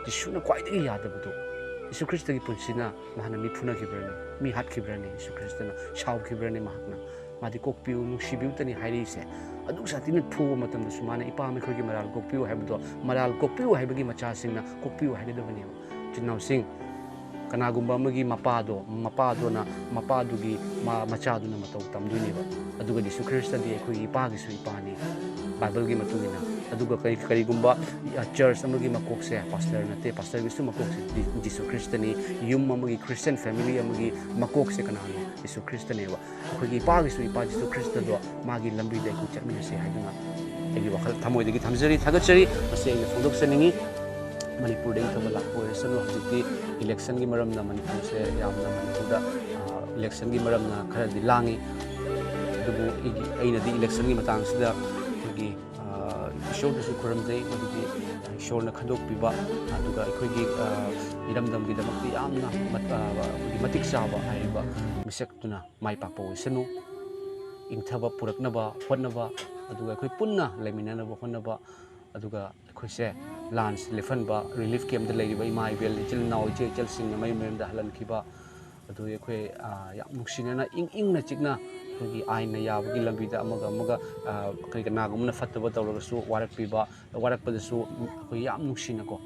ꯖꯤꯁꯨꯅ ꯈ꯭ꯋꯥꯏꯗꯒꯤ ꯌꯥꯗꯕꯗꯣ꯫ ꯖꯤꯁꯨ ꯈ꯭ꯔꯤꯁꯇꯒꯤ ꯄꯨꯟꯁꯤꯅ ꯃꯍꯥꯛꯅ ꯃꯤ ꯐꯨꯅꯈꯤꯕ꯭ꯔꯅꯦ? ꯃꯤ ꯍꯥꯠꯈꯤꯕ꯭ꯔꯅꯦ? ꯖꯤꯁꯨ ꯈ꯭ꯔꯤꯁꯇꯅ ꯁꯥꯎꯈꯤꯕ꯭ꯔꯅꯦ? ꯃꯍꯥꯛꯅ, ꯃꯥꯗꯤ "ꯀꯣꯛꯄꯤꯌꯨ, ꯅꯨꯡꯁꯤꯕꯤꯌꯨꯇꯅꯤ" ꯍꯥꯏꯔꯤꯁꯦ꯫ ꯑꯗꯨꯛ ꯁꯥꯊꯤꯅ ꯐꯨꯕ ꯃꯇꯝꯗꯁꯨ ꯃꯥꯅ "ꯏꯄꯥ, ꯃꯈꯣꯏꯒꯤ ꯃꯔꯥꯜ ꯀꯣꯛꯄꯤꯌꯨ" ꯍꯥꯏꯕꯗꯣ, ꯃꯔꯥꯜ ꯀꯣꯛꯄꯤꯌꯨ ꯍꯥꯏꯕꯒꯤ ꯃꯆꯥꯁꯤꯡꯅ ꯀꯣꯛꯄꯤꯌꯨ ꯍꯥꯏꯒꯗꯕꯅꯦꯕ꯫ ꯏꯆꯤꯟ ꯏꯅꯥꯎꯁꯤꯡ, ꯀꯅꯥꯒꯨꯝꯕ ꯑꯃꯒꯤ ꯃꯄꯥꯗꯣ, ꯃꯄꯥꯗꯨꯅ, ꯃꯄꯥꯗꯨꯒꯤ ꯃ-, ꯃꯆꯥꯗꯨꯅ ꯃꯇꯧ ꯇꯝꯗꯣꯏꯅꯦꯕ꯫ ꯑꯗꯨꯒ ꯖꯤꯁꯨ ꯈ꯭ꯔꯤꯁꯇꯗꯤ ꯑꯩꯈꯣꯏꯒꯤ ꯏꯄꯥꯒꯤꯁꯨ ꯏꯄꯥꯅꯤ꯫ ꯕꯥꯏꯕꯜꯒꯤ ꯃꯇꯨꯡ ꯏꯟꯅ꯫ ꯑꯗꯨꯒ ꯀꯔꯤ-, ꯀꯔꯤꯒꯨꯝꯕ, ꯑ, ꯆꯔꯆ ꯑꯃꯒꯤ ꯃꯀꯣꯛꯁꯦ ꯄꯥꯁꯇꯔ ꯅꯠꯇꯦ, ꯄꯥꯁꯇꯔꯒꯤꯁꯨ ꯃꯀꯣꯛꯁꯦ ꯖꯤ-, ꯖꯤꯁꯨ ꯈ꯭ꯔꯤꯁꯇꯅꯤ꯫ ꯌꯨꯝ ꯑꯃꯒꯤ, ꯈ꯭ꯔꯤꯁꯇꯤꯌꯟ ꯐꯦꯃꯤꯂꯤ ꯑꯃꯒꯤ ꯃꯀꯣꯛꯁꯦ ꯀꯅꯥꯅꯣ? ꯖꯤꯁꯨ ꯈ꯭ꯔꯤꯁꯇꯅꯦꯕ꯫ ꯑꯩꯈꯣꯏꯒꯤ ꯏꯄꯥꯒꯤꯁꯨ ꯏꯄꯥ ꯖꯤꯁꯨ ꯈ꯭ꯔꯤꯁꯇꯗꯣ ꯃꯥꯒꯤ ꯂꯝꯕꯤꯗ ꯑꯩꯈꯣꯏ ꯆꯠꯃꯤꯟꯅꯁꯦ ꯍꯥꯏꯗꯨꯅ ꯑꯩꯒꯤ ꯋꯥꯈꯜ ꯊꯃꯣꯏꯗꯒꯤ ꯊꯝꯖꯔꯤ, ꯊꯥꯒꯠꯆꯔꯤ꯫ ꯃꯁꯤ ꯑꯩꯅ ꯐꯣꯡꯗꯣꯛꯆꯅꯤꯡꯉꯤ꯫ ꯃꯅꯤꯄꯨꯔꯗ ꯏꯪꯊꯕ ꯂꯥꯛꯄ ꯑꯣꯏꯔꯁꯅꯨ꯫ ꯍꯧꯖꯤꯛꯇꯤ ꯏꯂꯦꯛꯁꯟꯒꯤ ꯃꯔꯝꯅ ꯃꯅꯤꯄꯨꯔꯁꯦ ꯌꯥꯝꯅ, ꯃꯅꯤꯄꯨꯔꯗ, ꯑ, ꯏꯂꯦꯛꯁꯟꯒꯤ ꯃꯔꯝꯅ ꯈꯔꯗꯤ ꯂꯥꯡꯉꯤ꯫ ꯑꯗꯨꯕꯨ ꯑꯩꯒꯤ, ꯑꯩꯅꯗꯤ ꯏꯂꯦꯛꯁꯟꯒꯤ ꯃꯇꯥꯡꯁꯤꯗ ꯑꯩꯈꯣꯏꯒꯤ, ꯑ, ꯏꯁꯣꯔꯗꯁꯨ ꯈꯨꯔꯨꯝꯖꯩ, ꯃꯗꯨꯗꯤ ꯏꯁꯣꯔꯅ ꯈꯟꯗꯣꯛꯄꯤꯕ, ꯑꯗꯨꯒ ꯑꯩꯈꯣꯏꯒꯤ, ꯑ, ꯏꯔꯝꯗꯝꯒꯤꯗꯃꯛꯇ ꯌꯥꯝꯅ ꯃꯠ-, ꯑ, ꯑꯩꯈꯣꯏꯒꯤ ꯃꯇꯤꯛ ꯆꯥꯕ ꯍꯥꯏꯔꯤꯕ ꯃꯤꯁꯛꯇꯨꯅ ꯃꯥꯏ ꯄꯥꯛꯄ ꯑꯣꯏꯁꯅꯨ꯫ ꯏꯪꯊꯕ ꯄꯨꯔꯛꯅꯕ ꯍꯣꯠꯅꯕ, ꯑꯗꯨꯒ ꯑꯩꯈꯣꯏ ꯄꯨꯟꯅ ꯂꯩꯃꯤꯟꯅꯅꯕ ꯍꯣꯠꯅꯕ, ꯑꯗꯨꯒ ꯑꯩꯈꯣꯏꯁꯦ ꯂꯥꯟꯁꯤ ꯂꯦꯞꯍꯟꯕ, ꯔꯤꯂꯤꯐ ꯀꯦꯝꯞꯇ ꯂꯩꯔꯤꯕ ꯏꯃꯥ ꯏꯕꯦꯜ, ꯏꯆꯤꯜ ꯏꯅꯥꯎ, ꯏꯆꯦ ꯏꯆꯜꯁꯤꯡꯅ ꯃꯌꯨꯝ ꯃꯌꯨꯝꯗ ꯍꯜꯍꯟꯈꯤꯕ, ꯑꯗꯨ ꯑꯩꯈꯣꯏ, ꯑ, ꯌꯥꯝ ꯅꯨꯡꯁꯤꯅꯅ, ꯏꯪ ꯏꯪꯅ ꯆꯤꯛꯅ ꯑꯩꯈꯣꯏꯒꯤ ꯑꯥꯏꯟꯅ ꯌꯥꯕꯒꯤ ꯂꯝꯕꯤꯗ ꯑꯃꯒ ꯑꯃꯒ, ꯑ, ꯀꯔꯤ ꯀꯅꯥꯒꯨꯝꯕꯅ ꯐꯠꯇꯕ ꯇꯧꯔꯒꯁꯨ ꯋꯥꯔꯛꯄꯤꯕ, ꯋꯥꯔꯛꯄꯗꯁꯨ ꯑꯩꯈꯣꯏ ꯌꯥꯝ ꯅꯨꯡꯁꯤꯅꯀꯣ,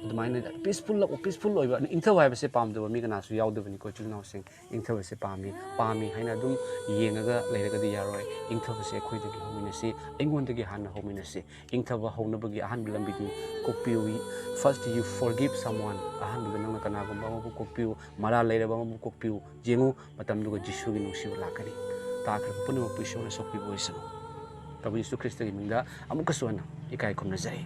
ꯑꯗꯨꯃꯥꯏꯅ ꯄꯤꯁꯐꯨꯜ, ꯄꯤꯁꯐꯨꯜ ꯑꯣꯏꯕ, ꯏꯪꯊꯕ ꯍꯥꯏꯕꯁꯦ ꯄꯥꯝꯗꯕ ꯃꯤ ꯀꯅꯥꯁꯨ ꯌꯥꯎꯗꯕꯅꯤꯀꯣ, ꯏꯆꯤꯜ ꯏꯅꯥꯎꯁꯤꯡ꯫ ꯏꯪꯊꯕꯁꯦ ꯄꯥꯝꯃꯤ, ꯄꯥꯝꯃꯤ ꯍꯥꯏꯅ ꯑꯗꯨꯝ ꯌꯦꯡꯉꯒ ꯂꯩꯔꯒꯗꯤ ꯌꯥꯔꯣꯏ꯫ ꯏꯪꯊꯕꯁꯦ ꯑꯩꯈꯣꯏꯗꯒꯤ ꯍꯧꯃꯤꯟꯅꯁꯤ, ꯑꯩꯉꯣꯟꯗꯒꯤ ꯍꯥꯟꯅ ꯍꯧꯃꯤꯟꯅꯁꯤ꯫ ꯏꯪꯊꯕ ꯍꯧꯅꯕꯒꯤ ꯑꯍꯥꯟꯕ ꯂꯝꯕꯤꯗꯤ ꯀꯣꯛꯄꯤꯌꯨ꯫ First you forgive someone꯫ ꯑꯍꯥꯟꯕꯗ ꯅꯪꯅ ꯀꯅꯥꯒꯨꯝꯕ ꯑꯃꯕꯨ ꯀꯣꯛꯄꯤꯌꯨ, ꯃꯔꯥꯜ ꯂꯩꯔꯕ ꯑꯃꯕꯨ ꯀꯣꯛꯄꯤꯌꯨ꯫ ꯌꯦꯡꯉꯨ, ꯃꯇꯝꯗꯨꯒ ꯖꯤꯁꯨꯒꯤ ꯅꯨꯡꯁꯤꯕ ꯂꯥꯛꯀꯅꯤ꯫ ꯇꯥꯈ꯭ꯔꯕ ꯄꯨꯝꯅꯃꯛꯄꯨ ꯏꯁꯣꯔꯅ ꯁꯣꯛꯄꯤꯕ ꯑꯣꯏꯁꯅꯨ꯫ ꯄ꯭ꯔꯚꯨ ꯖꯤꯁꯨ ꯈ꯭ꯔꯤꯁꯇꯒꯤ ꯃꯤꯡꯗ ꯑꯃꯨꯛꯀꯁꯨ ꯍꯟꯅ ꯏꯀꯥꯏ ꯈꯨꯝꯅꯖꯔꯤ꯫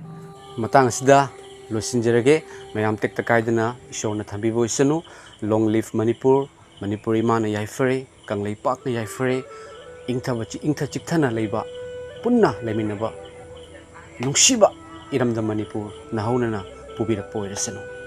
ꯃꯇꯥꯡ ꯑꯁꯤꯗ ꯂꯣꯏꯁꯤꯟꯖꯔꯒꯦ꯫ ꯃꯌꯥꯝ ꯇꯦꯛꯇ ꯀꯥꯏꯗꯅ ꯏꯁꯣꯔꯅ ꯊꯝꯕꯤꯕ ꯑꯣꯏꯁꯅꯨ꯫ Long live Manipur. ꯃꯅꯤꯄꯨꯔ ꯏꯃꯥꯅ ꯌꯥꯏꯐꯔꯦ, ꯀꯪꯂꯩꯄꯥꯛꯅ ꯌꯥꯏꯐꯔꯦ, ꯏꯪꯊꯕ ꯆꯤ-, ꯏꯪꯊ ꯆꯤꯛꯊꯅ ꯂꯩꯕ, ꯄꯨꯟꯅ ꯂꯩꯃꯤꯟꯅꯕ, ꯅꯨꯡꯁꯤꯕ ꯏꯔꯝꯗꯝ ꯃꯅꯤꯄꯨꯔ ꯅꯍꯧꯅꯅ ꯄꯨꯕꯤꯔꯛꯄ ꯑꯣꯏꯔꯁꯅꯨ꯫